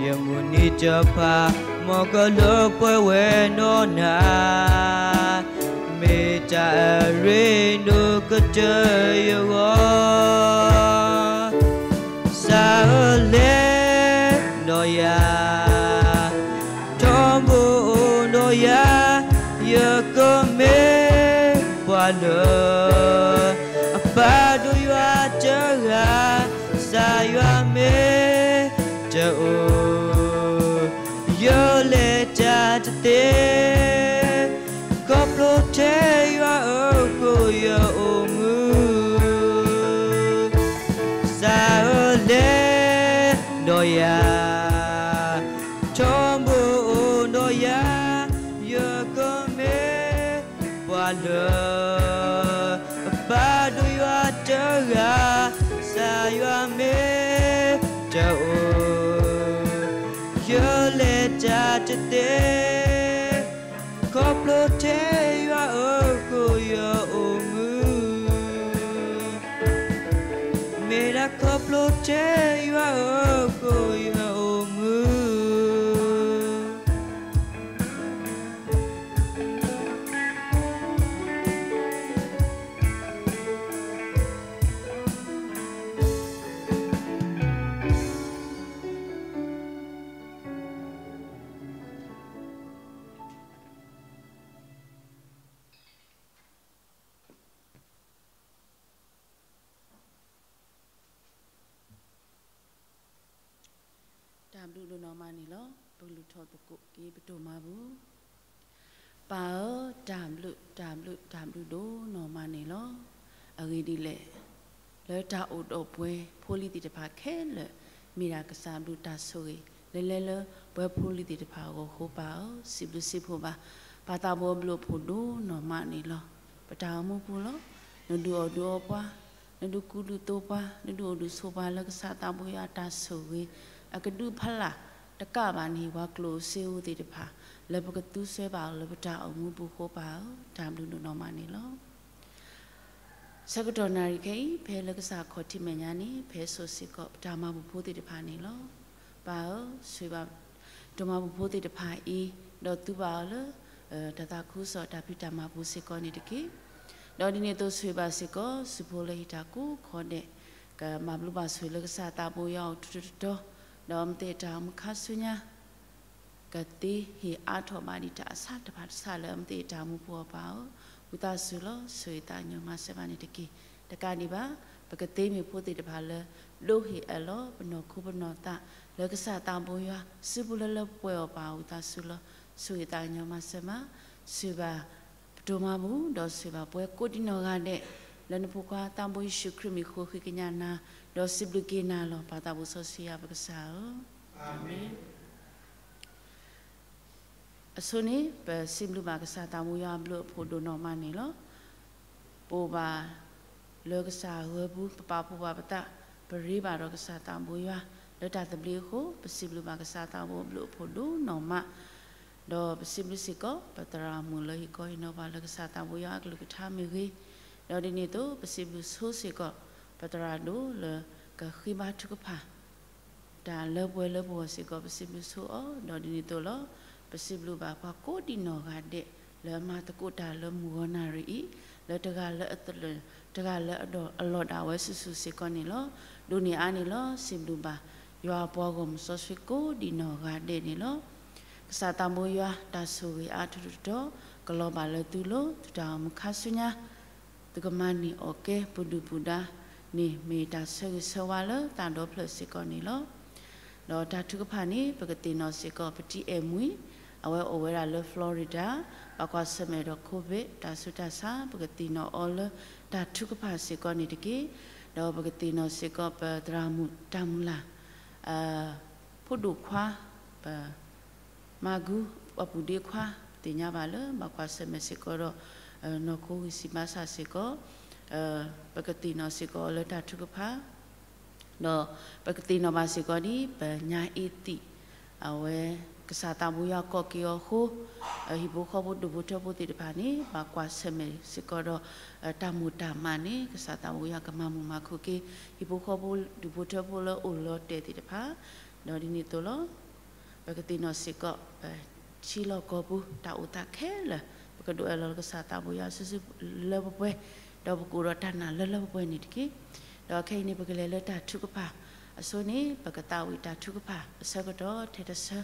ယမုၢ်နံၤတဖၣ် မ်ကလၢပှဲၤဝဲနီၢ်နၤ, မ့ၢ်တၢ်အရ့ဒိၣ်ကတၢၢ်ယဂီၢ် စးအၢလဲၤနီၢ်ယၤ, ထီဘိအိၣ်နီၢ်ယၤ, ယကမ့ၢ်ပှၤလၢ အပာ်ဒိၣ်ယွၤတဂၤ, ကစၢ်ယွၤမ့ၢ်တအိၣ်, ယလဲၤတၢ်တသ့, ခီဖျိထဲ တဲယွၤဧၢ ဃိယအိၣ်မုာ်, မ့ၢ်ဒၣ်ခီဖျိတဲယွၤဧၢ ဃိယအိၣ်မုာ်. တၢ်ဘျုးဒိၣ်နီၢ်မးန့ၣ်လီၤ. ပကလူၤထီၣ်သကိးက့ၤပတိၢ်မၤပူၤ. ပၢ်ဧၢ, တၢ်ဘျုး တၢ်ဘျုး တၢ်ဘျုးဒိၣ်နီၢ်မးန့ၣ်လီၤ. အဂ့ၢ်ဒ်လဲၣ်, လၢတၢ်အိၣ်ဒီးပှဲၤဖိလံၤသ့ၣ်တဖၣ်ခဲလၢာ်, မ့ၢ်ဒၣ်ကစၢ်ဘျုးတၢ်ဆိၣ်ဂ့ၤ လဲၤလဲၤလၢပှဲၤဖိလံၤသ့ၣ်တဖၣ်အဂီၢ်အဃိ ပၢ်ဧၢ, စံးဘျုးစံးဖှိၣ်ဘၣ် ပၢ်သးဘိအဘျုးအဖှိၣ်ဒိၣ်နီၢ်မးန့ၣ်လီၤ. ပတၢ်အိၣ်မူပူၤလီၤ. နဒုးအီၣ်ဒုးအီပှၤ, နဒုးကူဒုးသိးပှၤ, နဒုးအိၣ်ဒုးဆိးပှၤလၢကစၢ်သးဘိယွၤအတၢ်ဆိၣ်ဂ့ၤ အကဒုးဖးလၢ်တကးဘၣ်န့ၣ် ပှၤကျိၣ်စ့ဧိၤသ့ၣ်တဖၣ် လၢပကသူစၢၤဘၣ်အီၤလၢပတၢ်အိၣ်မူပူၤအဃိ ပၢ်ဧၢ, တၢ်ဘျုးဒိၣ်နီၢ်မးန့ၣ်လီၤ. ဆၢကတီၢ်နၣ်ရံၣ်ခဲအံၤ ဖဲလၢကစၢ်ခီၣ်ထံးမဲာ်ညါန့ၣ် ဖဲစိာ်စ့ၢ်ကီး ပတၢ်မၤပူၤဖိသ့ၣ်တဖၣ်န့ၣ်လီၤ. ပၢ်ဧၢ, ဆိၣ်ဂ့ၤဘၣ် ဒိၣ်မၤပူၤဖိသ့ၣ်တဖၣ်အံၤ, ဒီးသူဘၣ်အီၤလၢ တၢ်သးခုကစီၣ်တၢ်ဖံးတၢ်မၤပူၤစ့ၢ်ကီးန့ၣ်တက့ၢ်. ဒီးဒ်န့ၣ်အသိးဆိၣ်ဂ့ၤဘၣ်စ့ၢ်ကီး စုဖိလၢဟံးတၢ်ကိးခီဒဲး, ကဘၣ်ဘျုးဘၣ်ဆိၣ်ဂ့ၤလၢကစၢ်သးဘိယွၤအအိၣ်ထူထူတီတီ, ဒီးအမ့ၢ်သ့ၣ်တၢ်အိၣ်မူခါဆူညါ ကသ့ဟ့ၣ်အါထီၣ်ဘၣ်ဒံးတၢ်အဆၣ်တဖၣ်တဆၣ်လၢအမ့ၢ်သ့ၣ်တၢ်မူပူၤအီၤ ပၢ်ဧၢ, ဝံသးစူၤလီၤ. ဆိၣ်ဂ့ၤသးကညီၤမၤစၢၤဘၣ်န့ၣ်တက့ၢ်. တကးဒံးဘၣ် ပကသ့မ့ၢ်ဖိသ့ၣ်တဖၣ်လၢ ဒိးဟ့ၣ်အၢၣ်လီၤပနီၢ်ခိပနီၢ်သး လၢကစၢ်သးဘိယွၤစုပူၤလၢလၢပှဲၤပှဲၤအီၤ ပၢ်ဧၢ, ဝံသးစူၤလီၤ. ဆိၣ်ဂ့ၤသးကညီၤမၤစၢၤမး, ဆိၣ်ဂ့ၤဘၣ် ပတိၢ်မၤပူၤ ဒီးဆိၣ်ဂ့ၤဘၣ်ပှဲၤကိးဒံးနီၢ်ဂၤဒဲး, လၢနဖိခွါသးဘိယ့ၣ်ၡူးခရံာ်မံၤအဃိ ဃ့ကညးနၤ, ဒီးစံးဘျုးက့ၤနၤလီၤ. ပၢ်သးဘိစီဆှံယွၤပကစၢ်ဧၢ, အၤမ့ၣ်. အဆိန့ၣ် ပစံးဘျုးဘၣ်ကစၢ်သးဘိယွၤအဘျုးအဖှိၣ်ဒိၣ်နီၢ်မးန့ၣ်လီၤ. ပအိၣ်ဘၣ်လၢကစၢ်ဂၢၤပူၤ ပပာ်ဖှိၣ်ဘၣ်ပသး, ပရ့ဘၣ်ဒီးကစၢ်သးဘိယွၤ လၢတၢ်သဘျ့အဃိ ပစံးဘျုးဘၣ်ကစၢ်သးဘိအဘျုးအဖှိၣ်ဒိၣ်နီၢ်မး, ဒီးပစံးဘျုးစ့ၢ်ကီး ပသရၣ်မုၣ်လၢဟ့ၣ်ကီဟ့ၣ်နီၤပှၤလၢကစၢ်သးဘိယွၤအကလုၢ်ကထါမ့ၢ်ဂ့ၤ, ဒီးဒ်န့ၣ်အသိး ပစံးဘျုးဆိစ့ၢ်ကီး ပသရၣ်ဒိၣ်လၢကဃ့ဘါထုကဖၣ် တၢ်လၢပှဲၤလၢပဂီၢ်စ့ၢ်ကီး ပစံးဘျုးဆိအီၤ, ဒီးဒ်န့ၣ်အသိးလီၤ. ပစံးဘျုးဘၣ်ပှၤကိးဒံးနီၢ်ဂၤဒဲး လၢအမၤသကိးတၢ်လၢမုၢ်ဂီၤနၣ်ရံၣ်အံၤ လၢတဂၤလၢအသလၢၣ် တဂၤလၢအလီၢ်ဒၣ်ဝဲစုာ်စုာ်စ့ၢ်ကီးန့ၣ်လီၤ. ဒိးန့ၢ်အါန့ၣ်လီၤ. စံးဘျုးဘၣ် ယွၤအပှၤဂီၢ်မုၢ်စီဆှံကိးဒံးနီၢ်ဂၤဒဲးန့ၣ်လီၤ. ကစၢ်သးဘိယွၤတၢ်ဆိၣ်ဂ့ၤအါထီၣ်တတီၤ ကလီၤဘၣ်လၢသုလိၤ သုတၢ်အိၣ်မူခါဆူညါ သုကမၤန့ၢ်အီၣ်ကဲပဒုၣ်ပဒါန့ၣ် မ့ၢ်တၢ်ဆၢဂ့ၤဆၢဝါလၢသးဒီဖျၢၣ်စ့ၢ်ကီးန့ၣ်လီၤ. ဒီးတၢ်ထုကဖၣ်န့ၣ် ပကသ့ၣ်နီၣ်စ့ၢ်ကီး ပတံၤအဲၣ်မှံၤ အဝဲအိၣ်ဝဲဒၣ်လၢ Florida ဘၣ်ကွၢ်ဆၢၣ်မဲာ်ဒီး COVID တၢ်ဆူးတၢ်ဆါ ပကသ့ၣ်နီၣ်အီၤလၢတၢ်ထုကဖၣ်စ့ၢ်ကီးန့ၣ်တက့ၢ်. ဒီးပကသ့ၣ်နီၣ်စ့ၢ်ကီး ပသရၣ်မုၣ်တၢ်မုၢ်လၢ် ဖိဒိၣ်ခွါ ပ မၤကူ ပှၤပုၢ်ဒ့ခွါ သ့ၣ်ညါဘၣ်လၢ ဘၣ်ကွၢ်ဆၢၣ်မဲာ်စ့ၢ်ကီးဒီး နီၢ်ခိဝံၤစံးဘၣ်ဆၣ်စ့ၢ်ကီး ပကသ့ၣ်နီၣ်စ့ၢ်ကီးလၢတၢ်ထုကဖၣ် ဒီးပကသ့ၣ်နီၣ်ဘၣ်စ့ၢ်ကီးဒ် ပညါအ့သံး အဝဲ ကစၢ်သးဘိယွၤကိးက့ၤအီၤအဃိ ဟံၣ်ဖိဃီဖိဒူၣ်ဖိထၢဖိသ့ၣ်တဖၣ်န့ၣ် ဘၣ်ကွၢ်ဆၢၣ်မဲာ်စ့ၢ်ကီးဒီး တၢ်မိၢ်တၢ်မးန့ၣ် ကစၢ်သးဘိယွၤကမၤမုာ်မၤခုၣ်က့ၤ ဟံၣ်ဖိဃီဖိဒူၣ်ဖိထၢဖိလၢအိၣ်လီၤတဲာ်သ့ၣ်တဖၣ် ဒီးဒ်န့ၣ်အသိးလီၤ. ပကသ့ၣ်နီၣ်စ့ၢ်ကီး ပထံလီၢ်ကီၢ်ပူၤ တၢ်အိၣ်သးခဲလၢာ် ပကဒိးအၢၣ်လီၤလၢကစၢ်သးဘိယွၤစုာ်စုာ်လၢပှဲၤပှဲၤ ဒီးပကအိၣ်ဒီးတၢ်နာ်လၢလၢပှဲၤပှဲၤန့ၣ်တက့ၢ်. ဒီးခဲအံၤန့ၣ် ပကလဲၤလၢတၢ်ထုကဖၣ်အဆိန့ၣ် ပကသးဝံၣ်တၢ်ထုကဖၣ်အဆၢကတီၢ်ထဲတဆၢ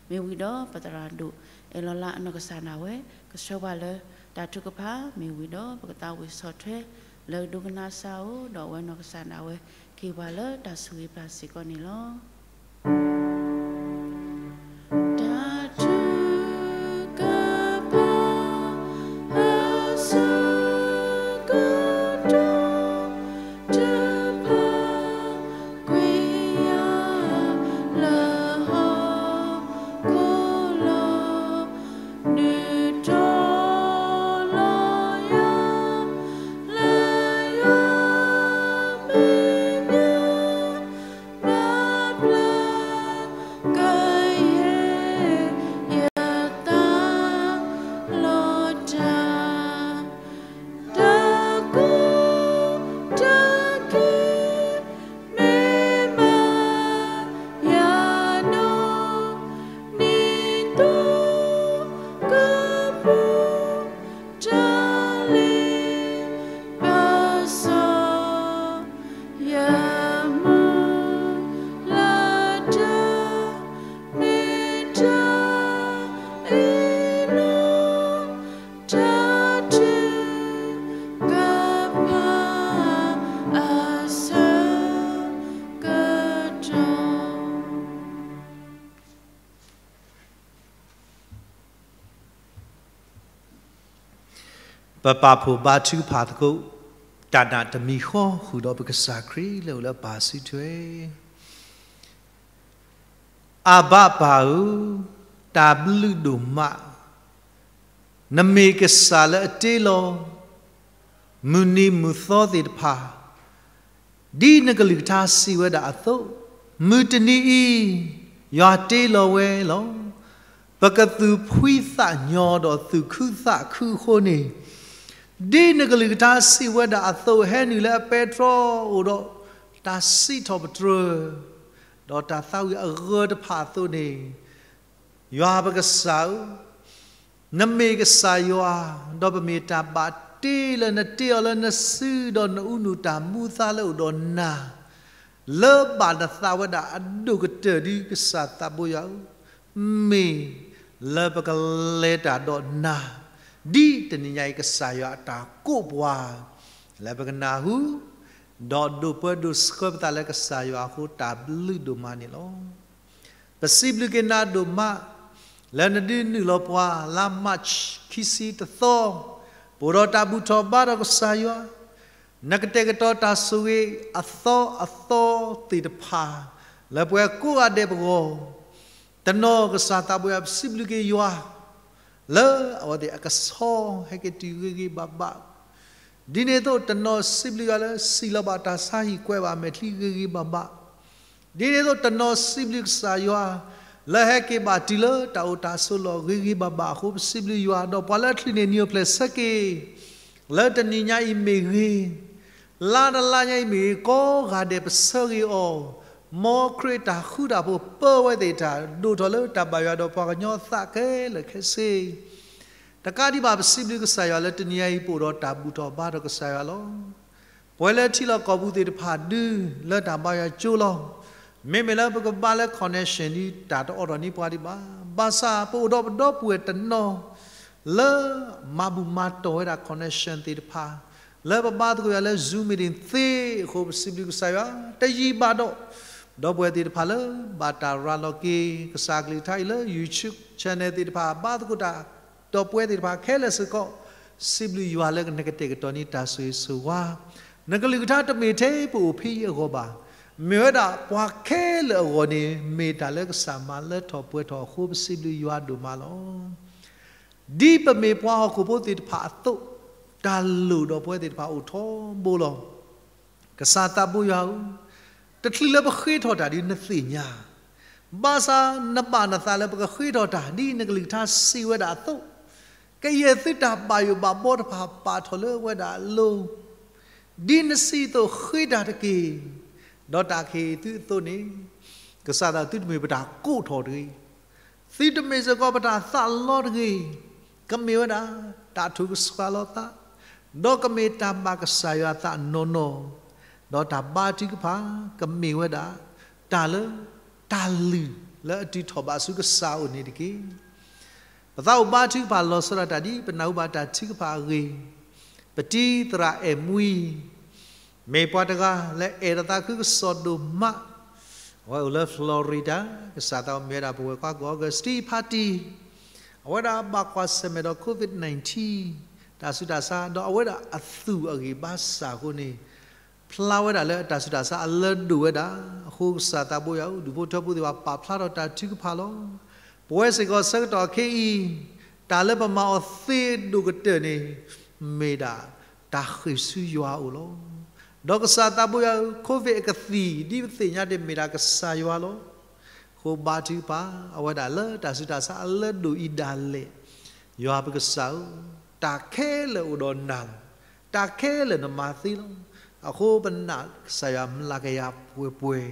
မ့ၢ်ဝံၤဒီးပသရၣ်ဒိၣ် အဲၣ်လီၤလါအနီၢ်ကစၢ်ဒၣ်ဝဲ ကဆှၢပှၤလၢတၢ်ထုကဖၣ် မ့ၢ်ဝံၤဒီးပကသးဝံၣ်ဆီၣ်ထွဲ လၢဒိကနၣ်စၢ်အိၣ် ဒီးအဝဲနီၢ်ကစၢ်ဒၣ်ဝဲ ကဟ့ၣ်ပှၤလၢတၢ်ဆိၣ်ဂ့ၤပၢ်စ့ၢ်ကီးန့ၣ်လီၤ. တၢ်ထုကဖၣ် အဆၢကတီၢ် တဖၣ် ကွံာ်ယၤလၢဟီၣ်ခိၣ်လီၤ ဒုးတီၤလီၤယၤ လၢယွၤမဲာ်ညါ ဘၣ်ဘျ ပပာ်ဖှိၣ်ဘါထုကဖၣ်သကိး တၢ်နာ်တမံၤဃီဃုာ်ဒီးပကစၢ်ခရံာ်လၢအအိၣ်လၢပၢ်စုထွဲ. အဘၤပၢ်ဧၢ, တၢ်ဘျုးဒိၣ်မး, နမ့ၢ်ကစၢ်လၢအတ့လီၤ မုၢ်နံၤမုၢ်သီသ့ၣ်တဖၣ် ဒ်နကလုၢ်ကထါစံးဝဲဒၣ်အသိး, မုၢ်တနံၤအံၤ ယွၤတ့လီၤဝဲလီၤ. ပကသူၣ်ဖှံသးညီဒီးသူၣ်ခုသးခုအဃိန့ၣ်, ဒ်နကလုၢ်ကထါစံးဝဲဒၣ်အသိး ဟဲနုာ်လၢအပဲတြီအိၣ်ဒီးတၢ်စံးထီၣ်ပတြၢၤ ဒီးတၢ်သးဝံၣ်အဂၢၢ်တဖၣ်အသိးန့ၣ်, ယွၤပကစၢ်ဧၢ, နမ့ၢ်ကစၢ်ယွၤ, ဒီးပမ့ၢ်တၢ်ဘၣ်တ့လၢနတ့အီၤလၢနစု ဒီးနအူနူၢ်တၢ်မူသါလၢအိၣ်ဒီးနၤ, လၢဘၣ်နသးဝဲဒၣ်အဒိၣ်ကတၢၢ်ဒ်ကစၢ်သးဘိယွၤဧၢ, မ့ၢ်လၢပကလဲၤတၢ်ဒီးနၤ, ဒ်တနံၤညါအံၤကစၢ်ယွၤအတၢ်ကိးပှၤ, လၢပကနၢ်ဟူ, ဒီးဒိးပၢဒိးဆှၢပသးလၢကစၢ်ယွၤအဃိ တၢ်ဘျုးဒိၣ်မးန့ၣ်လီၤ. ပစံးဘျုးက့ၤနၤဒိၣ်မး, လၢနဒုးနုာ်လီၤပှၤလါ March ခံဆံတသီ, ပအိၣ်ဒီးတၢ်ဘူၣ်ထီၣ်ဘါထီၣ်ကစၢ်ယွၤ, နကတဲာ်ကတီၤတၢ်ဆိၣ်ဂ့ၤအသီအသီသ့ၣ်တဖၣ်, လၢပှၤကိးဂၤဒဲးပဂီၢ်, တနီၤကစၢ်သးဘိယွၤပစံးဘျုးက့ၤယွၤ, လၢအဝဲသ့ၣ်အကဆီဟဲက့ၤတုၤဂ့ၤဂ့ၤဘၣ်ဘၣ် ဒ်န့ၣ်အသိးတနီၤစံးဘျုးယွၤလၢစံၣ်လီၤဘၣ်တၢ်ဆါဟံၣ်ကွဲးဘၣ်အမဲာ်ချံဂ့ၤဂ့ၤဘၣ်ဘၣ်, ဒ်န့ၣ်အသိးတနီၤစံးဘျုးကစၢ်ယွၤ, လၢဟဲက့ၤဘၣ်တုၤလၢတၢ်အိၣ်တၢ်ဆိးလီၤဂ့ၤဂ့ၤဘၣ်ဘၣ်အဃိပစံးဘျုးယွၤ, ဒီးပှၤလၢအချုးန့ၣ်နံၤအိၣ်ဖျဲၣ်ဆၢက့ၤ, လၢတနံၤညါအံၤမ့ၢ်ဂ့ၤ, လါတလါညါအံၤမ့ၢ်ဂ့ၤ, ကိးဂၤဒဲးပဆၢဂ့ၤအီၤ, မ်ခရံာ်တၢ်ဃူတၢ်ဖိးပၢဝဲသ့ၣ်တၢ်ဒိၣ်ထီၣ်လၢတၢ်ဘၣ်ယွၤဒီးပှၤကညီအသးခဲလၢာ်ခဲဆ့ တကးဒံးဘၣ်ပစံးဘျုးကစၢ်ယွၤလၢတနံၤညါအံၤပအိၣ်ဒီးတၢ်ဘူၣ်ထီၣ်ဘါထီၣ်ကစၢ်ယွၤလီၤ. ပဝဲလၢထံလီၢ်ကီၢ်ပူၤသ့ၣ်တဖၣ်ဒုးလၢတၢ်ဘါယွၤကၠိလီၤ. မ့မ့ၢ်လၢပကဘါလၢ connection ဒ်တၢ်တအိးထီၣ်န့ၢ်ပှၤဒံးဘၣ်. ဘၣ်ဆၣ်ပအိၣ်ဒီးပဒီပုၢ်ဝဲၢ်တနီၤ လၢမၤဘူၣ်မၤတီၢ်ဝဲဒၣ် connection သ့ၣ်တဖၣ် လၢပဘါသကိးယွၤလၢ Zoom meeting သ့အဃိ ပစံးဘျုးကစၢ်ယွၤ တယံာ်ဘၣ်ဒီး ဒီပုၢ်ဝဲၢ်သ့ၣ်တဖၣ်လၢဘၣ်တၢ်ရၤလီၤက့ၤကစၢ်ကလုၢ်ကထါအံၤလၢ YouTube channel သ့ၣ်တဖၣ် ဘါသကိးတၢ်ဒီးပဝဲသ့ၣ်တဖၣ်ခဲလၢာ်စ့ၢ်ကီး စံးဘျုးယွၤလၢနကတဲာ်ကတီၤန့ၢ်တၢ်ဆိၣ်ဂ့ၤဆိၣ်ဝါ, နကလုၢ်ကထါတမ့ၢ်ထဲပအိၣ်ဖဲအံၤအဂီၢ်ဘၣ်, မ့ၢ်ဝဲဒၣ်ပှၤခဲလၢာ်အဂီၢ်န့ၣ် မ့ၢ်တၢ်လၢကစၢ်မၤလၢထီၣ်ပှဲၤထီၣ်အဃိ ပစံးဘျုးယွၤဒိၣ်မးလီၤ. ဒ်ပမ့ၢ်ပှၤဟီၣ်ခိၣ်ဖိသ့ၣ်တဖၣ်အသိး, တၢ်လိၣ်ဒီးပဝဲသ့ၣ်တဖၣ်အိၣ်ထီဘိလီၤ. ကစၢ်သးဘိယွၤဧၢ, တချုးလၢပဃ့ထီၣ်တၢ်ဒ်နသ့ၣ်ညါ, ဘၣ်ဆၣ်နဘၣ်နသးလၢပကဃ့ထီၣ်တၢ်ဒ်နကလုၢ်ကထါစံးဝဲဒၣ်အသိး, ကယဲၢ်သုတၢ်ဘၣ်ယိၣ်ဘၣ်ဘီတဖၣ်ပာ်ထီၣ်လၢဝဲဒၣ်အလိၤ ဒ်နစံးအသိးဃ့တၢ်တက့ၢ်. ဒီးတၢ်ကဟ့ၣ်သုအသိးန့ၣ်, ကစၢ်သးသုတမ့ၢ်ပတၢ်ကိးထီၣ်တဂ့ၤ, သုတမ့ၢ်စ့ၢ်ကီးပတၢ်သးလီတဂ့ၤ, ကမ့ၢ်ဝဲဒၣ်တၢ်ထုးကဆှီလီၤသး, ဒီးကမ့ၢ်တၢ်ဘၣ်ကစၢ်ယွၤသးနီၢ်နီၢ်, ဒီးတၢ်ဘါထုကဖၣ် ကမ့ၢ်ဝဲဒၣ်တၢ်လၢ တၢ်လုၢ်လၢအတုၤထီၣ်ဘးဆူကစၢ်အအိၣ်န့ၣ်တက့ၢ်. ပသးအိၣ်ဘါထုကဖၣ်လီၤဆီဒၣ်တၢ်ဒ်ပနၢ်ဟူဘၣ်တၢ်ထုကဖၣ်အဂ့ၢ်, ပတံၤသရၣ်အဲၣ်မှံ မ့ၢ်ပှၤတဂၤလၢအဲၣ်ဒိးသးခုကစီၣ်ဒိၣ်မး, အဝဲအိၣ်လၢ Florida, ကစၢ်သးမ့ၢ်ဝဲဒၣ်ပဝဲၢ်ခွါကိး August တံၤဖါတံၤ, အဝဲဒၣ်ဘၣ်ကွၢ်ဆၢၣ်မဲာ်ဒီး COVID nineteen တၢ်ဆူးတၢ်ဆါ ဒီးအဝဲဒၣ်အသူၣ်အဂံၢ်ဘါစၢ်အဃိန့ၣ် ဖျါဝဲဒၣ်လၢတၢ်ဆူးတၢ်ဆါအလၢဒိၣ်ဝဲဒၣ်, အဃိကစၢ်သးဘိယွၤဧၢ, ဒူၣ်ဖိထၢဖိသ့ၣ်တဖၣ်ပာ်ဖျါထီၣ်တၢ်ထုကဖၣ်လီၤ. ပဝဲစ့ၢ်ကီးဆၢကတီၢ်ခဲအံၤ, တၢ်လၢပမၤအီၤသ့အဒိၣ်ကတၢၢ်န့ၣ်, မ့ၢ်ဒၣ်တၢ်ဃ့ၢ်ဆူယွၤအအိၣ်လီၤ. ဒီးကစၢ်သးဘိယွၤဧၢ, COVID အကသံၣ်ဒ်ပသ့ၣ်ညါန့ၣ်မ့ၢ်ဒၣ်ကစၢ်ယွၤလီၤ. အဃိဘါထုကဖၣ်, အဝဲဒၣ်လၢတၢ်ဆူးတၢ်ဆါအလၢဒိၣ်အံၤဒၣ်လဲာ်, ယွၤပကစၢ်ဧၢ, တၢ်ခဲလၢာ်အိၣ်ဒီးနၤလီၤ. တၢ်ခဲလၢာ်နမၤသ့လီၤ. အဃိပနာ်ကစၢ်ယွၤမျးကယၤပှဲၤပှဲၤ,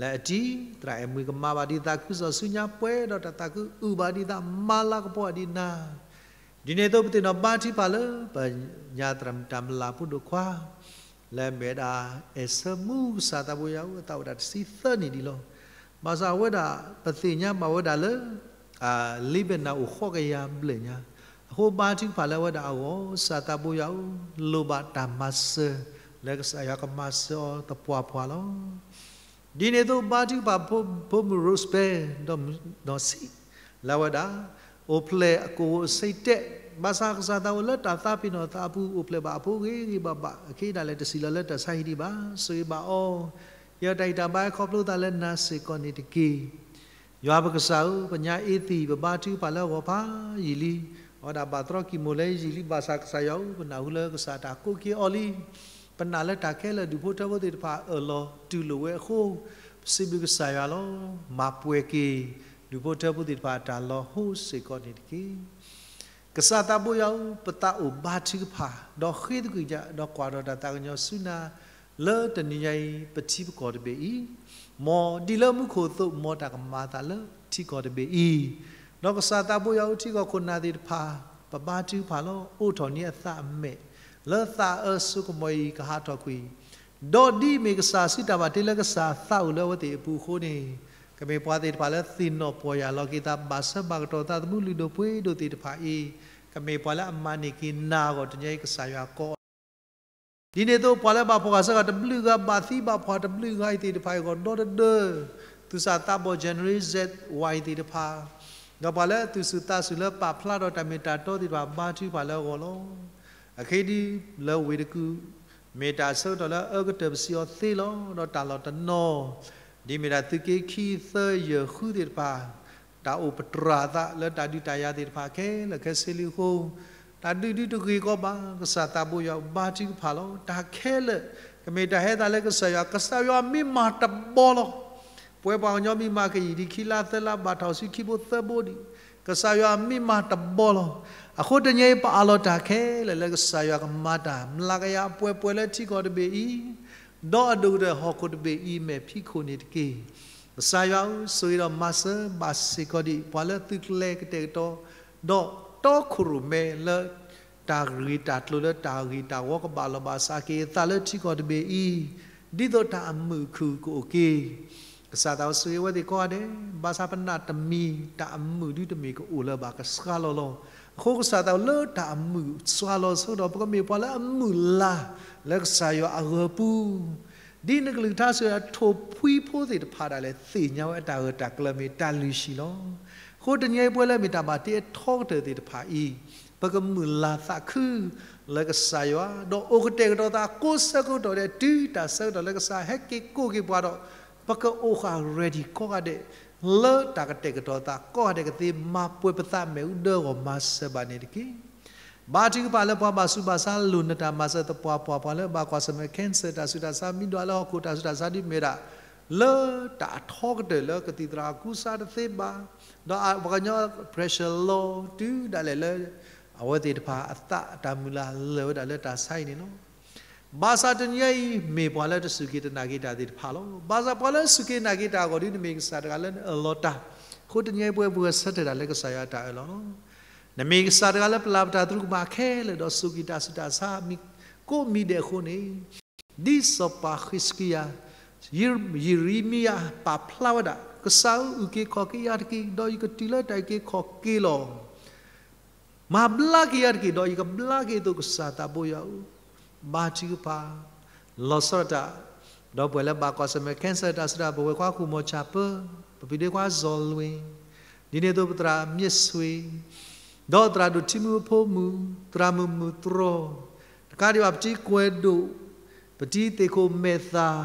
လၢအတံၤသရၣ်အဲၣ်မှံကမၤဘၣ်ဒ်သးခုစီၣ်ဆူညါပှဲၤဒီးတၢ်သးခုအုၣ်ဘၣ်ဒ်သးမၤလၤကပီၤဒ်နၤ ဒ်န့ၣ်အသိးပသ့ၣ်နီၣ်ဘါထုကဖၣ်လၢပညါသရၣ်မုၣ်တၢ်မုၢ်လၢ်ဖိဒိၣ်ခွါ, လၢအမ့ၢ်ဝဲဒၣ် အဲၣ်ဆၢမူကစၢ်သးဘိယွၤဧၢ, အသးအိၣ်ဝဲဒၣ်တဆံသၢနံၣ်ဒံးလီၤ. ဘၣ်ဆၣ်အဝဲဒၣ်ပသ့ၣ်ညါဘၣ်ဝဲဒၣ်လၢ လံာ်ဘၢၣ်နၢ်အိၣ်ဃိးကယၤဘျဲၣ်ညါ, အဃိဘါထုကဖၣ်လၢအဝဲဒၣ်အဂီၢ်, ကစၢ်သးဘိယွၤဧၢ, လိၣ်ဘၣ်တၢ်မၤစၢၤလၢကစၢ်ယွၤကမၤစၢၤအီၤသပှၢ်ပှၢ်လီၤ. ဒ်န့ၣ်အသိးဘါထုကဖၣ်ဖိမုၣ် Rose Bell ဒီးနီၢ်ဆံး, လၢအဝဲဒၣ် အိၣ်ဖျဲၣ်အကိာ်အဆ့တဲာ် ဘၣ်ဆၣ်ကစၢ်သးအိၣ်လၢတၢ်သးပ့ၤနီၣ်သးအပူၤ အိၣ်ဖျဲၣ်ဘၣ်အဖိဂ့ၤဂ့ၤဘၣ်ဘၣ်, အခဲအံၤဒၣ်လဲာ်တဆံးလီၤလၢတၢ်ဆါဟံၣ်ဒံးဘၣ်. ဆိၣ်ဂ့ၤဘၣ်အီၤ, ယတၢ်ဂံၢ်တၢ်ဘါခီဖျိသးလၢနၤစ့ၢ်ကီးန့ၣ်တက့ၢ်. ယွၤပကစၢ်ဧၢ, ပညါအ့သံး ပဘါထုကဖၣ်လၢအဂီၢ်ဖးယံာ်လံ, အဝဲဒၣ်ဘၣ်တြီကံၢ်မိၣ်လၢယံာ်လံ, ဘၣ်ဆၣ်ကစၢ်ယွၤဧၢ, ပနၢ်ဟူလၢကစၢ်တၢ်ကိးက့ၤအီၤလံ. ပနာ်လၢတၢ်ခဲလၢာ်ဒူၣ်ဖိထၢဖိသ့ၣ်တဖၣ်အၢၣ်လီၤတူၢ်လိာ်ဝဲအဃိ, ပစံးဘျုးကစၢ်ယွၤလီၤ. မၤပှဲၤက့ၤ ဒူၣ်ဖိထၢဖိသ့ၣ်တဖၣ်အတၢ်လီၤဟိစ့ၢ်ကီးန့ၣ်တက့ၢ်. ကစၢ်သးဘိယွၤဧၢ, ပသးအိၣ်ဘါထုကဖၣ်, ဒီးဃ့သကွံာ်ညါ, ဒီးကွၢ်ဒီးတၢ်သးကညီၤဆူနၤ, လၢတနံၤညါအံၤ ပထံပကီၢ်တဘ့ၣ်အံၤ, မ်ဒ်လၢမူခိၣ်အသိး မ်တၢ်ကမၤအသးလၢထံကီၢ်တဘ့ၣ်အံၤ, ဒီးကစၢ်သးဘိယွၤဧၢ, ထံကီၢ်ခိၣ်နၢ်သ့ၣ်တဖၣ် ပဘါထုကဖၣ်လီၤ. အိးထီၣ်န့ၢ်အသးအမဲာ်, လၢသးအၢစိကမီၤအံၤ ကဟးထီၣ်ကွံာ် ဒီးဒ်အမ့ၢ်ကစၢ်စုတၢ်ဘၣ်တ့လၢကစၢ်သးအိၣ်လၢအဝဲသ့ၣ်အပူၤအဃိန့ၣ်, ကမ့ၢ်ပှၤသ့ၣ်တဖၣ်လၢသ့ၣ်နီၣ်ပီၢ်ယၢ်လီၤက့ၤသး ဘၣ်ဆၢဘၣ်ကတီၢ်သးသမူလုၢ်ဒိၣ်ပှ့ၤဒိၣ်သ့ၣ်တဖၣ်အံၤ, ကမ့ၢ်ပှၤလၢအမၤန့ၢ်က့ၤနၤအဂီၢ် တနံၤအံၤကစၢ်ယွၤကိး ဒ်န့ၣ်အသိး ပှၤလၢဘၣ်ဖှီၣ်ဃာ်စၢဃာ်တဘျုးဂၤ ဘၣ်သံဘၣ်ဖှီၣ်တဘျုးဂၤအံၤသ့ၣ်တဖၣ်အံၤအဂီၢ် ဒီတဒၢ သူၣ်စၢ်သးဘီၣ် Generation Z Y သ့ၣ်တဖၣ်, ဒီးပှၤလၢသူၣ်စူၤသးစူၤလၢပာ်ဖျါဒီးတၢ်မ့ၢ်တၢ်တီသ့ၣ်တဖၣ် ဘါထုကဖၣ်လၢအဂီၢ်လီၤ. အခဲအံၤဒ်လၢဝ့ၢ်တကူၣ် မ့ၢ်တၢ်ဆၢကတီၢ်လၢအအၢကတၢၢ်ပစံးအီၤသ့လီၤ. ဒီးတၢ်လီၢ်တနီၤ ဒ်မ့ၢ်ဒၣ်သုးက့ခံ သၢ ယဲၢ် ဃုသ့ၣ်တဖၣ် တၢ်အိၣ်ပတြၢၤအသးလၢတၢ်ဒုးတၢ်ယၤသ့ၣ်တဖၣ်ခဲလၢာ်ခဲဆ့လံအဃိ, တၢ်ဒုးဒုးတဂ့ၤကီးဘၣ်. ကစၢ်သးဘိယွၤဘါထုကဖၣ်လီၤ. တၢ်ခဲလၢာ် ကမ့ၢ်တၢ်ဟဲသးလၢကစၢ်ယွၤ, ကစၢ်ယွၤမ့ၢ်မၤတဘီလီၤ. ပဝဲပှၤကညီမ့ၢ်မၤကယံာ်ဒံးခံလါသၢလါ ဘၣ်တၢ်အိၣ်ဆူခံဘိသၢဘိဒံး, ကစၢ်ယွၤမ့ၢ်မၤတဘီလီၤ. အဃိတနံၤအံၤ ပအးလီၤတၢ်ခဲလၢာ်လၢကစၢ်ယွၤကမၤတၢ် မျးကယၤအပှဲၤပှဲၤလၢထံကီၢ်တဘ့ၣ်အံၤ, ဒီးအဒိၣ်ကတၢၢ်ဟီၣ်ခိၣ်တဘ့ၣ်အံၤ မဲာ်ဖံးခိၣ်န့ၣ်တက့ၢ်. ကစၢ်ယွၤဧၢ, ဆိၣ်ဂ့ၤဒီးမၤစၢၤဘၣ်စ့ၢ်ကီးဒံး ပှၤလၢသုးကျဲၤကတဲာ်ကတီၤ, ဒီးတီခိၣ်ရိၣ်မဲလၢ တၢ်ဂ့ၢ်တၢ်ကျိၤလၢတၢ်ဂ့ၢ်တၢ်ဝီကဘၣ်လီၤဘၣ်စးက့ၤအသးလၢထံကီၢ်တဘ့ၣ်အံၤ, ဒ်သိးတၢ်အမုာ်အခုၣ်ကအိၣ်က့ၤ ကစၢ်သးအိၣ်ဆိၣ်ဂ့ၤဝဲသ့ၣ်ကိးဂၤဒဲး, ဘၣ်ဆၣ်ပနာ်တမံၤ တၢ်အမုာ်ဒုတမ့ၢ်ကအိၣ်လၢၤဘၣ် ကဆှါလီၤလီၤ. အဃိကစၢ်သးအိၣ်လၢတၢ်အမုာ်ဆှါလီၤဆၢကတီၢ် ပကမ့ၢ်ပှၤလၢအမုာ်လၤလၢကစၢ်ယွၤအဂၢၤပူၤ, ဒ်နကလုၢ်ကထါစံး ထိၣ်ဖှံဖိသ့ၣ်တဖၣ်ဒၣ်လဲာ် သ့ၣ်ညါဝဲအတၢ်ဂၢၢ်တၢ်ကျၢၤမ့ၢ်တၢ်လုၢ်ဟံၣ်လီၤ. အဃိတနံၤအံၤပဝဲလၢမ့ၢ်တၢ်ဘၣ်တ့အထီကတၢၢ်သ့ၣ်တဖၣ်အံၤ, ပကမုာ်လၤသးခု လၢကစၢ်ယွၤ, ဒီးအိၣ်ကတဲာ်ကတီၤသးကိးဆၢကတီၢ်ဒဲး တုၤတၢ်ဆၢကတီၢ်လၢကစၢ်ဟဲက့ၤကိးက့ၤပှၤဒီး, ပကအိၣ်ဃာ် ready ကိးဂၤဒဲး လၢတၢ်ကတဲာ်ကတီၤသးကိးဂၤဒဲးကသ့ မၤပှဲၤပသးမဲာ်အူဒၢဂီၢ် မၤစၢၤဘၣ်န့ၣ်တက့ၢ်. ဘါထုကဖၣ်လၢပှၤဘၣ်ဆူးဘၣ်ဆါလိၣ်နတၢ်မၤစၢၤသပှၢ်ပှၢ်, ပှၤလၢဘၣ်ကွၢ်ဆၢၣ်မဲာ် cancer တၢ်ဆူးတၢ်ဆါ မံဒွးလၢဟီၣ်ခိၣ်တၢ်ဆူးတၢ်ဆါဒ်မ့ၢ်ဒၣ် လၢတၢ်အထီကတၢၢ်လၢကသံၣ်သရၣ်ကူစါတသ့ဘၣ်, ဒီးပှၤကညီ pressure လီၤ တုၤဒၣ်လဲာ်လၢ အဝဲသ့ၣ်တဖၣ်အသးအတၢ်မုၢ်လၢ်လၢာ်ဝဲဒၣ်လၢတၢ်ဆါအံၤန့ၣ်လီၤ. ဘၣ်ဆၣ်တနံၤအံၤ မ့ၢ်ပှၤလၢတစူၢ်က့ၤတနာ်က့ၤတၢ်သ့ၣ်တဖၣ်လီၤ. ဘၣ်ဆၣ်ပှၤလၢစူၢ်က့ၤနာ်က့ၤတၢ်အဂီၢ်ဒီး နမ့ၢ်ကစၢ်တဂၤလၢနအၢၣ်လီၤတၢ်, အဃိတနံၤအံၤပဝဲပဂဲၤဆၢထၢၣ်တၢ်လၢကစၢ်ယွၤအတၢ်အၢၣ်လီၤလီၤ. နမ့ၢ်ကစၢ်တဂၤလၢပလၤပတၢ်သရူးကမၣ်ခဲလၢာ်ဒီးစူၢ်က့ၤတၢ်ဆူးတၢ်ဆါ မ့ၢ်ကိးမံၤဒဲးအဃိန့ၣ်, ဒ်စီၤပၤဃံးစကံယၤ, ယံးရမံယၤပာ်ဖျါဝဲဒၣ်, ကစၢ်ဧၢ, အုၣ်က့ၤခီၣ်က့ၤယၤတက့ၢ်, ဒီးယကတုၤလၢတၢ်အုၣ်က့ၤခီၣ်က့ၤလီၤ. မၤဘျါက့ၤယၤတက့ၢ်, ဒီးယကဘျါက့ၤအသိး ကစၢ်သးဘိယွၤဧၢ, ဘါထုကဖၣ်, လီၤဆီဒၣ်တၢ်, ဒီပုၢ်ဝဲၢ်လၢဘၣ်ကွၢ်ဆၢၣ်မဲာ် cancer တၢ်ဆူးတၢ်ဆါ ပဝဲၢ်ခွါဃုမီၤဆၣ်ပၢ, ပဖံးဒ့ခွါစီၤလွံၢ်, ဒ်န့ၣ်အသိးပသရၣ်မ့ၢ်ဆွ့ၣ်, ဒီးသရၣ်ဒိၣ်ထံမုၢ်အဖိမုၣ်, သရၣ်မုၣ်မုၣ်တြီၢ်, တကးဒံးဘၣ်ပတံၤကွဲးဒိၣ်, ပတံၤသ့ၣ်ခိၣ်မဲာ်သၣ်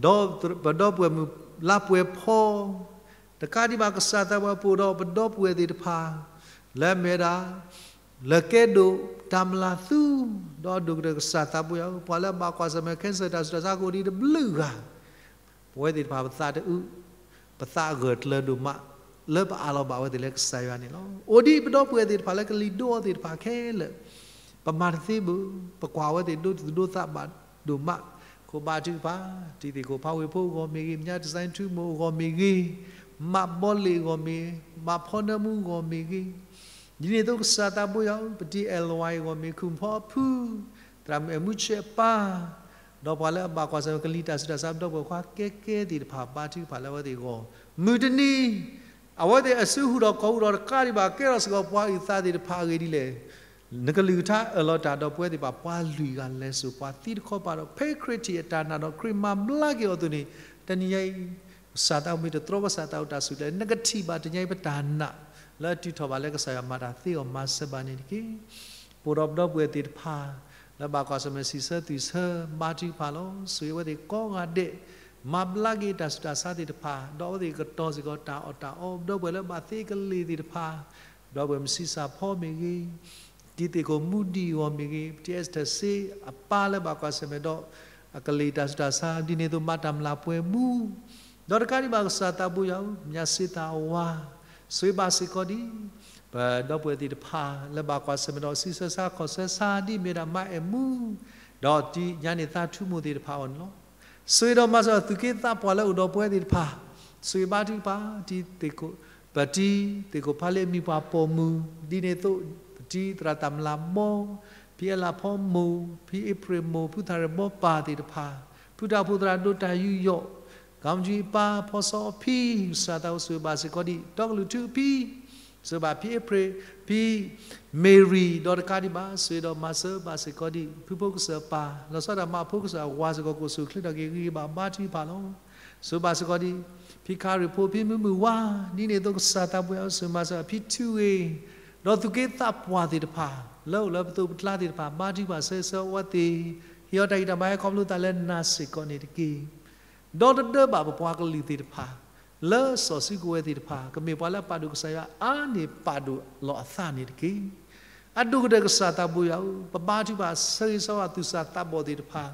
ဒီးပဒီပုၢ်ဝဲၢ်မုၣ်လါပှဲၤဖီ, တကးဒံးဘၣ်ကစၢ်သးဘိယွၤ ပအိၣ်ဒီးပဒီပုၢ်ဝဲၢ်သ့ၣ်တဖၣ် လၢအမ့ၢ်ဝဲဒၣ် လၢကဲဒိၣ်တၢ်မျၢ်သူ, ဒီးအဒိၣ်ကတၢၢ်ကစၢ်သးဘိယွၤဧၢ, ပှၤလၢအဘၣ်ကွၢ်ဆၢၣ်မဲာ် cancer တၢ်ဆူးတၢ်ဆါ ကအိၣ်ဒံးတဘျုးဂၤ, ပဝဲသ့ၣ်တဖၣ်ပသးတအုး, ပသးဂၢၢ်ကျၢၤဒိၣ်မး လၢပအးလီၤဘၣ်ဝဲသ့ၣ်လၢကစၢ်ယွၤန့ၣ်လီၤ. အိၣ်ဒံးပဒီပုၢ်ဝဲၢ်သ့ၣ်တဖၣ်လၢကလံၤဒိအီၤသ့ၣ်တဖၣ်ခဲလၢာ်, ပမၤတသ့ဘၣ်, ပကွၢ်ဝဲသ့ၣ်ဒိသူၣ်ဒိသးဘၣ်ဒိၣ်မး, ခိၣ်ဘါထုကဖၣ်, တံၤသ့ၣ်ခိၣ်ဖးဝ့ၢ်ဖိအဂီၢ်မ့ၢ်ဂ့ၤ, မၠါ design ထူမိၢ်အဂီၢ်မ့ၢ်ဂ့ၤ, မးဘီလ့ၣ်အဂီၢ်မ့ၢ်, မးဖီနၢမူအဂီၢ်မ့ၢ်ဂ့ၤ, ဒ်န့ၣ်အသိးကစၢ်သးဘိယွၤဧၢ, ပတံၤအဲၣ်လဝါအဂီၢ်မ့ၢ်ဂ့ၤ, ခူၣ်ဖီအဖု, သရၣ်မုၣ်အဲၣ်မူဆဲးအပၢ်, ဒီးပှၤလၢအဘၣ်ကွၢ်ဆၢၣ်မဲာ်ကလံၤတၢ်ဆူးတၢ်ဆါ ပဒီပုၢ်ဝဲၢ်ခွါကဲကဲသ့ၣ်တဖၣ် ဘါထုကဖၣ်လၢအဝဲသ့ၣ်အဂီၢ်, မုၢ်တနံၤ အဝဲသ့ၣ်အစုဟူးထီၣ်ခီၣ်ဟူးထီၣ်တကးဒံးဘၣ် ကဲထီၣ်စ့ၢ်ကီးပှၤအုၣ်သးသ့ၣ်တဖၣ်အဂ့ၢ်ဒ်လဲၣ်. နကလုၢ်ကထါအၢၣ်လီၤတၢ်ဒီးပဝဲသ့ၣ်တဖၣ် ပှၤလွံၢ်ဂၤလဲၤစိာ်ပှၤသံတခီပၤဒီး ဖဲခရံာ်ထံၣ်အတၢ်နာ်ဒီးခရံာ်မၤဘျါက့ၤအီၤအသိးန့ၣ်, တနံၤညါအံၤ ကစၢ်သးဘိမ့ၢ်တတြီကစၢ်သးဘိတၢ်ဆူၣ်လဲၣ်, နကထံၣ်ဘၣ်တနံၤညါအံၤပတၢ်နာ် လၢအတုၤထီၣ်ဘၣ်လၢကစၢ်ယွၤမၤတၢ်သ့အီၤမၤစၢၤဘၣ်န့ၣ်တက့ၢ်. ပအိၣ်ဒီးပဒီပုၢ်ဝဲၢ်သ့ၣ်တဖၣ် လၢဘၣ်ကွၢ်ဆၢၣ်မဲာ်စံးဆၢသွံၣ်ဆၢ ဘါထုကဖၣ်လီၤ. ဆိၣ်ဂ့ၤအဝဲသ့ၣ်ကိးဂၤဒဲး မၤဘျါက့ၤတၢ်ဆူးတၢ်ဆါသ့ၣ်တဖၣ်, ဒီးအဝဲသ့ၣ်ကတီၤစ့ၢ်ကီးတၢ်အီၣ်တၢ်အီ, ပဒီပုၢ်ဝဲၢ်လၢဘၣ်သ့ကလ့ၢ်သ့ၣ်တဖၣ်, ပဒီပုၢ်ဝဲၢ်မုၢ်ဆံးစၢ်ဖီမ့ၢ်ဂ့ၤ, တံၤသ့ၣ်ခိၣ်မူဒံးအဂီၢ်မ့ၢ်ဂ့ၤ, ပတံၤအဲစတၢၢ်စ့အပၢ်လၢဘၣ်ကွၢ်ဆၢၣ်မဲာ်ဒီး အကလ့ၢ်တၢ်ဆူးတၢ်ဆါ ဒ်န့ၣ်အသိးမၤတၢ်မျၢ်ပှဲၤမူ ဒီးတကးဒံးဘၣ်ကစၢ်သးဘိယွၤဧၢ, မၠၣ်စ့သၣ်အဝၤ, ဆိၣ်ဂ့ၤဘၣ်စ့ၢ်ကီးဒံး ပဒီပုၢ်ဝဲၢ်သ့ၣ်တဖၣ် လၢဘၣ်ကွၢ်ဆၢၣ်မဲာ်ဒီးစံးဆၢဆါခီၣ်ဆၢဆါဒ်မ့ၢ်ဒၣ်မါအဲၣ်မူ, ဒီးတံၤညါန့ၣ်သးထူမိၢ်သ့ၣ်တဖၣ်အဂီၢ်န့ၣ်လီၤ. ဆိၣ်ဂ့ၤဒီးမၤစၢၤသုးက့သးပှၢ်လၢအိၣ်ဒီးပဝဲသ့ၣ်တဖၣ်, ဆိၣ်ဂ့ၤဘါထုကဖၣ် တံၤသ့ၣ်ခိၣ်, ပတံၤသ့ၣ်ခိၣ်ဖးလ့အမံၤပှၢ်ပိာ်မုၣ်, ဒ်န့ၣ်အသိး ပတံၤသရၣ်တၢ်မျၢ်ဘီ, ဖံအဲလးဖီမိၢ်, ဖံအ့ဖြ့ၣ်မိၢ်, ဖုသၣ်ရဲၣ်ဘီပၢ်သ့ၣ်တဖၣ်, ဖုတၢ်အိၣ်ဖှိၣ်သရၣ်ဒိၣ်တၢ်ယူးယီၣ်, ကီမဒံအပၢ်ဖီစီအဖံ, ကစၢ်သးအိၣ်ဆိၣ်ဂ့ၤဘၣ်စ့ၢ်ကီးဒံး တီကလုာ်ထူအဖံ, ဆိၣ်ဂ့ၤဘၣ်ဖံအ့ဖြ့ၣ်, ဖံမ့ၤရံၤ, ဒီးတကးဒံးဘၣ် ဆိၣ်ဂ့ၤဒီးမၤစၢၤဘၣ်စ့ၢ်ကီးဒံး ဖုဖိကစၢၢ်ပၢ်, လီၤဆီဒၣ်တၢ်မၤဖိကစၢၢ်အဝၤစ့ၢ်ကီး ကအိၣ်ဆူၣ်အိၣ်ချ့ထီၣ်က့ၤဂ့ၤဂ့ၤဘၣ်ဘါထုကဖၣ်လီၤ. ဆိၣ်ဂ့ၤဘၣ်စ့ၢ်ကီးဒံး ဖံခါရံၣ်ဖိ ဖံမုၢ်မုၢ်ဝါ, ဒ်န့ၣ်အသိးကစၢ်သးဘိယွၤဧၢ ဆိၣ်ဂ့ၤမၤစၢၤဖံထူဂ့ၤ, ဒီးသုးက့သးပှၢ်သ့ၣ်တဖၣ် လၢအိၣ်လၢပသိးပကျါသ့ၣ်တဖၣ် ဘါထုကဖၣ်ဆၢဂ့ၤဆၢဝါသ့ၣ်, ဟ့ၣ်အီၤတၢ်ဟ့ၣ်တၢ်ဘါဟဲခီဖျိသးလၢနၤစ့ၢ်ကီးန့ၣ်တက့ၢ်. ဒီးတဒၢဘၣ်ပပှၤကလုာ်သ့ၣ်တဖၣ် လၢစီၤစုကဝဲၤသ့ၣ်တဖၣ် ကမ့ၢ်ပှၤလၢအပာ်ဒိၣ်ကစၢ်ယွၤအါန့ၢ်ပာ်ဒိၣ်လီၤအသးန့ၣ်တက့ၢ်. အဒိၣ်ကတၢၢ်ကစၢ်သးဘိယွၤဧၢ, ပဘါထုကဖၣ်ဆၢဂ့ၤဆၢဝါသူၣ်စၢ်သးဘီၣ်သ့ၣ်တဖၣ်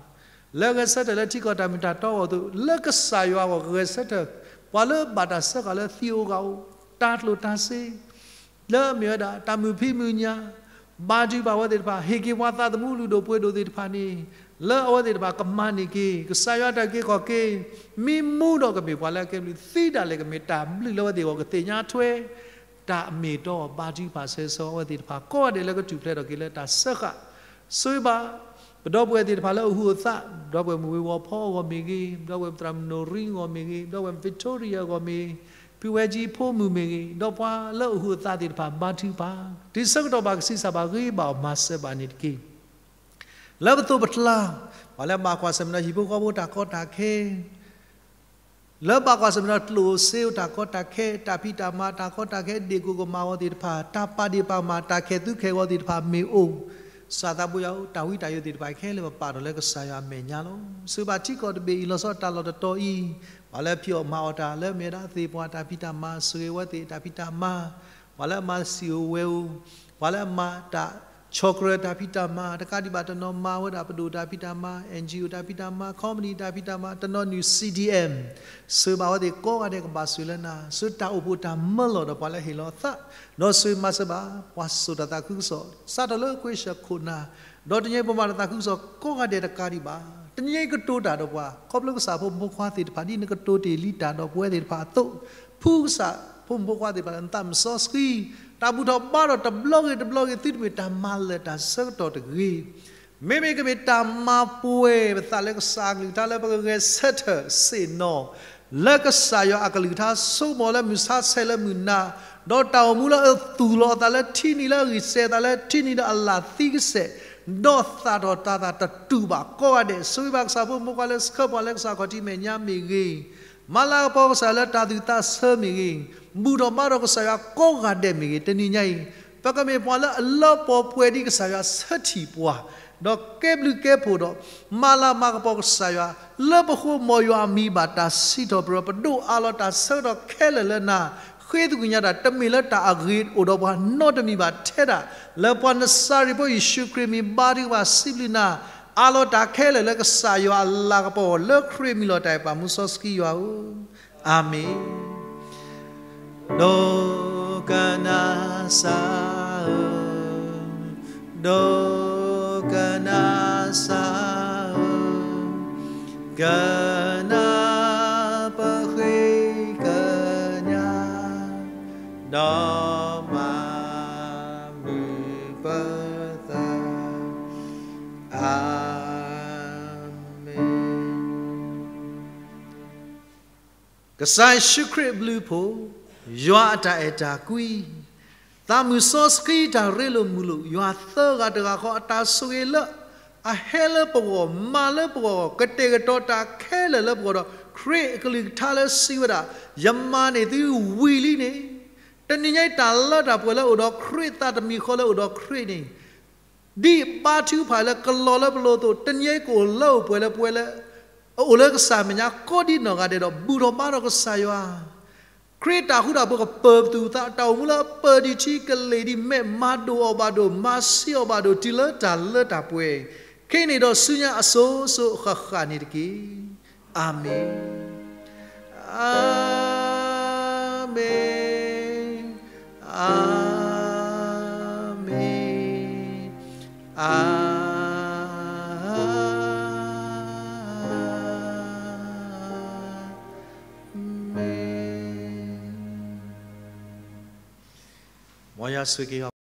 လၢအဂဲၤဆၢထၢၣ်လၢထံကီၢ်တၢ်မ့ၢ်တၢ်တီအဂီၢ်အသိး လၢကစၢ်ယွၤအဂီၢ်ကဂဲၤဆၢထၢၣ် ပှၤလၢဘၣ်တၢ်စၢဃာ်လၢသံဧိၤဂၤဧိၤ တၢ်ကျိၣ်တၢ်စ့ လၢအမ့ၢ်ဝဲဒၣ် တၢ်မုာ်ဖံးမုာ်ညၣ်, ဘါထုကဖၣ်ဝဲသ့ၣ်တဖၣ် ဟ့ၣ်က့ၤပှၤသးသမူလုၢ်ဒိၣ်ပှ့ၤဒိၣ်သ့ၣ်တဖၣ်န့ၣ် လၢအဝဲသ့ၣ်တဖၣ်ကမၤန့ၢ်က့ၤ ကစၢ်ယွၤတၢ်အုၣ်က့ၤခီၣ်က့ၤ, မ့ၢ်မူဒီးကမ့ၢ်ပှၤလၢအကဲဘျုး သံဒၣ်လဲာ်ကမ့ၢ်တၢ်ဘျုးလၢအဝဲသ့ၣ်အဂီၢ်ကသ့ၣ်ညါထွဲ တၢ်အမ့ၢ်အတီ ဘါထုကဖၣ်ဆၢဂ့ၤဆၢဝါဝဲသ့ၣ်တဖၣ် ကိးဂၤဒဲးလၢကထူၣ်ဖျဲးထီၣ်က့ၤလၢတၢ်စၢဃာ် ဆိၣ်ဂ့ၤဘၣ် ပဒီပုၢ်ဝဲၢ်သ့ၣ်တဖၣ်လၢအဟူးအသး, ပဒီပုၢ်ဝဲၢ်မုၢ်ဝ့ၤဝီၤဖီအဂီၢ်မ့ၢ်ဂ့ၤ, ပဒီပုၢ်ဝဲၢ်သရၣ်မုၣ်နိၣ်ရံအဂီၢ်မ့ၢ်ဂ့ၤ, ပဒီပုၢ်ဝဲၢ် Victoria အဂီၢ်မ့ၢ်, ဖုဝဲကၠံဖိမုၣ်မ့ၢ်ဂ့ၤ, ဒီးပှၤလၢအဟူးအသးသ့ၣ်တဖၣ် ဘါထုကဖၣ်, တုၤဆၢကတီၢ်ဘၣ်ကဆံးစၢ်ဘၣ်ဂ့ၤဘၣ်အီၤမၤစၢၤဘၣ်န့ၣ်တက့ၢ်. လၢပသိးပကျါ, ပှၤလၢဘၣ်ကွၢ်ဆၢၣ်မဲာ်ဒီးဟံၣ်ဖိဃီဖိတၢ်ကီတၢ်ခဲ လၢဘၣ်ကွၢ်ဆၢၣ်မဲာ်ဒီးကျိၣ်စ့တၢ်ကီတၢ်ခဲ, တၢ်ဖံးတၢ်မၤတၢ်ကီတၢ်ခဲ, ဒ့ၣ်ကိၣ်ကမၣ်အဂီၢ်သ့ၣ်တဖၣ်, တၢ်ပာ်ဒ့ၣ်ပာ်ကမၣ်, တၢ်ခဲးသူခဲးဂီၤသ့ၣ်တဖၣ်မ့ၢ်အိၣ်, ကစၢ်သးဘိယွၤဧၢ, တၢ်ဝံတၢ်ယိးသ့ၣ်တဖၣ်ခဲလၢာ်ပပာ်ထီၣ်လၢကစၢ်ယွၤအမဲာ်ညါလီၤ. ဆိၣ်ဂ့ၤဘၣ်ထံကီၢ်တဘ့ၣ်အံၤ လီၤဆီတၢ်လီၢ်တတီၤအံၤ, ပှၤလၢဖံးအီၣ်မၤအီၣ်တၢ် လၢအမ့ၢ်ဝဲဒၣ်သ့ၣ်ပှၢ်တၢ်ဖံးတၢ်မၤ, ဆိၣ်ဂ့ၤဝဲသ့ၣ်တၢ်ဖံးတၢ်မၤ, ပှၤလၢအမၤစံာ်အိၣ်ဝဲအိၣ်, ပှၤလၢအမၤတၢ်ဆီၣ်ကြၢးတၢ်ဖံးတၢ်မၤ, တကးဒံးဘၣ်တနီၤမၤဝဲဒၣ်ပဒိၣ်တၢ်ဖံးတၢ်မၤ, အန်ၣ်ကၠံအိၣ်တၢ်ဖံးတၢ်မၤ, ခီပနံၣ်တၢ်ဖံးတၢ်မၤ, တနီၤနုာ် စံၣ်ဒံၣ်အဲၣ်, ဆိၣ်ဂ့ၤဘၣ်ဝဲသ့ၣ်ကိးဂၤဒဲးကဘၣ်ဆိၣ်လၢနၤ, ဆိၣ်တၢ်အိၣ်ဖှိၣ်တၢ်မၢလီၤဒီးပှၤလၢဟ့ၣ်လီၤအသး, ဒီးဆိၣ်ဂ့ၤမၤစၢၤဘၣ် ပှၤစိာ်တၢ်သးခုကစီၣ်, စးထီၣ်လၢကွ့ၢ်ဆၢခိၣ်နၢ်, ဒီးတနံၤအံၤပမၤတၢ်သးခုကစီၣ်ကိးဂၤဒဲးတကးဒံးဘၣ်, တနံၤအံၤကတိၤတၢ်ဒီးပှၤ, ခီဖျိကစၢ်ဖိမုၣ်ဖိခွါသ့ၣ်တဖၣ် ဒ်နကတိၤတ့ၢ်လံတၢ်ဒီးပဝဲသ့ၣ်တဖၣ်အသိး, ဖှူကစၢ်ဖိမုၣ်ဖိခွါသ့ၣ်တဖၣ်လၢနသးမုၢ်စီဆှံ, တၢ်ဘူၣ်ထီၣ်ဘါထီၣ်တဘျီဂ့ၤတဘျီဂ့ၤ သုတမ့ၢ်တၢ်မၤလၢာ်တၢ်ဆၢကတီၢ်တဂ့ၤ မ့မ့ၢ်ကမ့ၢ်တၢ်မၤပှဲၤပသးလၢကစၢ်အကလုၢ်ကထါလၢပကဂဲၤဆၢထၢၣ်ဆ့ၣ်နီၤ, လၢကစၢ်ယွၤအကလုၢ်ကထါဆိကမိၣ်လၢမုၢ်ဆါဆဲးလၢမုၢ်နၤ, ဒီးတၢ်အိၣ်မူလၢအသူၣ်လီၤအသးလၢထံနံၤလၢအဂံၢ်စဲၤအသးလၢထံနံၤဒီးအလၢ်သံကစဲး, ဒီးသၣ်ထီၣ်တၤသၣ်တတူာ်ဘၣ်ကိးဂၤဒဲး, ဆိၣ်ဂ့ၤဘၣ်ကစၢ်ဖိမုၣ်ဖိခွါလၢဆှၢပှၤလၢကစၢ်ခီၣ်ထံးမဲာ်ညါမ့ၢ်ဂ့ၤ မၤလၤကပီၤကစၢ်ယွၤလၢတၢ်သူၣ်သးဆၢမ့ၢ်ဂ့ၤ, ဘူၣ်ထီၣ်ဘါထီၣ်ကစၢ်ယွၤကိးဂၤဒဲးမ့ၢ်ဂ့ၤ, တနံၤညါအံၤ, ပကမ့ၢ်ပှၤလၢအလၢပှဲၤပှဲၤဒ်ကစၢ်ယွၤဆၢထံၣ်ပှၤ, ဒီးကဲဘျုးကဲဖှိၣ်ဒီး, မၤလၤမၤကပီၤကစၢ်ယွၤ, လၢပဃိမ်ယွၤအမံၤဘၣ်တၢ်စံးထီၣ်ပတြၢၤ, ပဒိၣ်အးလီၤတၢ်ဆၢကတီၢ်ခဲလၢာ်လၢနၤ, ဃ့သကွံာ်ညါတၢ် တမ့ၢ်လၢတၢ်အဂ့ၤအိၣ်ဒီးပှၤနီတမံၤဘၣ်ထဲဒၣ်, လၢပှၤနစၤရ့းဖိယ့ၣ်ၡူးခရံာ်မံၤဘါထုကဖၣ်စံးဘျုးနၤ, အးလီၤတၢ်ခဲလၢာ်လၢကစၢ်ယွၤအလၤကပီၤ လၢခရံာ်မံၤလီၤတၢ်အဲၣ်ပာ်မူစီဆှံယွၤဧၢ, အၤမ့ၣ်. ဒိကနၣ်စၢ်ဧၢ, ဒိကနၣ်စၢ်ဧၢ, ကနၣ်ပဃ့ကညး, ဒီးမၤမုာ်ပသး, အၤမ့ၣ်. ကစၢ်ယ့ၣ်ၡူးခရံာ်အဘျုးအဖှိၣ်, ယွၤအတၢ်အဲၣ်တၢ်ကွံ, သးမုၢ်စီဆှံတၢ်ရ့လိာ်မုာ်လိာ်, ယွၤသၢဂၤတဂၤဃီအတၢ်ဆိၣ်ဂ့ၤလၢ အဟဲလၢပဂီၢ်, မၤလၢပဂီၢ်, ကတဲာ်ကတီၤတၢ်ခဲလၢာ်လၢပဂီၢ်ဒီး ခရံာ်အကလုၢ်ကထါလၢစံးဝဲဒၣ်, ယမၤန့ၢ်သုဝံၤလံန့ၣ် တနံၤညါအံၤတၢ်လၢတၢ်ပှဲၤလၢအအိၣ်ဒီးခရံာ် သးတမံၤဃီလၢအအိၣ်ဒီးခရံာ်န့ၣ် ဒ်ဘါထုကဖၣ်လၢကလီၤလၢပလိၤအသိး တနံၤညါအံၤကအိၣ်လၢအိၣ်ပှဲၤလၢပဝဲလၢ အအိၣ်လၢကစၢ်မဲာ်ညါကိးဒ်နီၢ်ဂၤဒဲးဒီး ဘူၣ်ထီၣ်ဘါထီၣ်ကစၢ်ယွၤ ခရံာ်တၢ်ဃူတၢ်ဖိးကပၢၤပသူၣ်ပသး တၢ်အိၣ်မူလၢအပၢၢ်ဒံးထံကလ့ၢ်ဒံးမဲာ် မၤဒိၣ်အီၤဘၣ်ဒိၣ် မၤဆံးအီၤဘၣ်ဒိၣ် တုၤလၢတၢ်လၢတၢ်ပှဲၤ ခဲအံၤန့ၣ်ဒီးဆူညါအစိၤစိၤအဃၣ်ဃၣ်န့ၣ်တက့ၢ်. အၤမ့ၣ်, အၤမ့ၣ်, အၤမ့ၣ်, အၤ မ့ၣ်. မ်ယွၤဆိၣ်ဂ့ၤ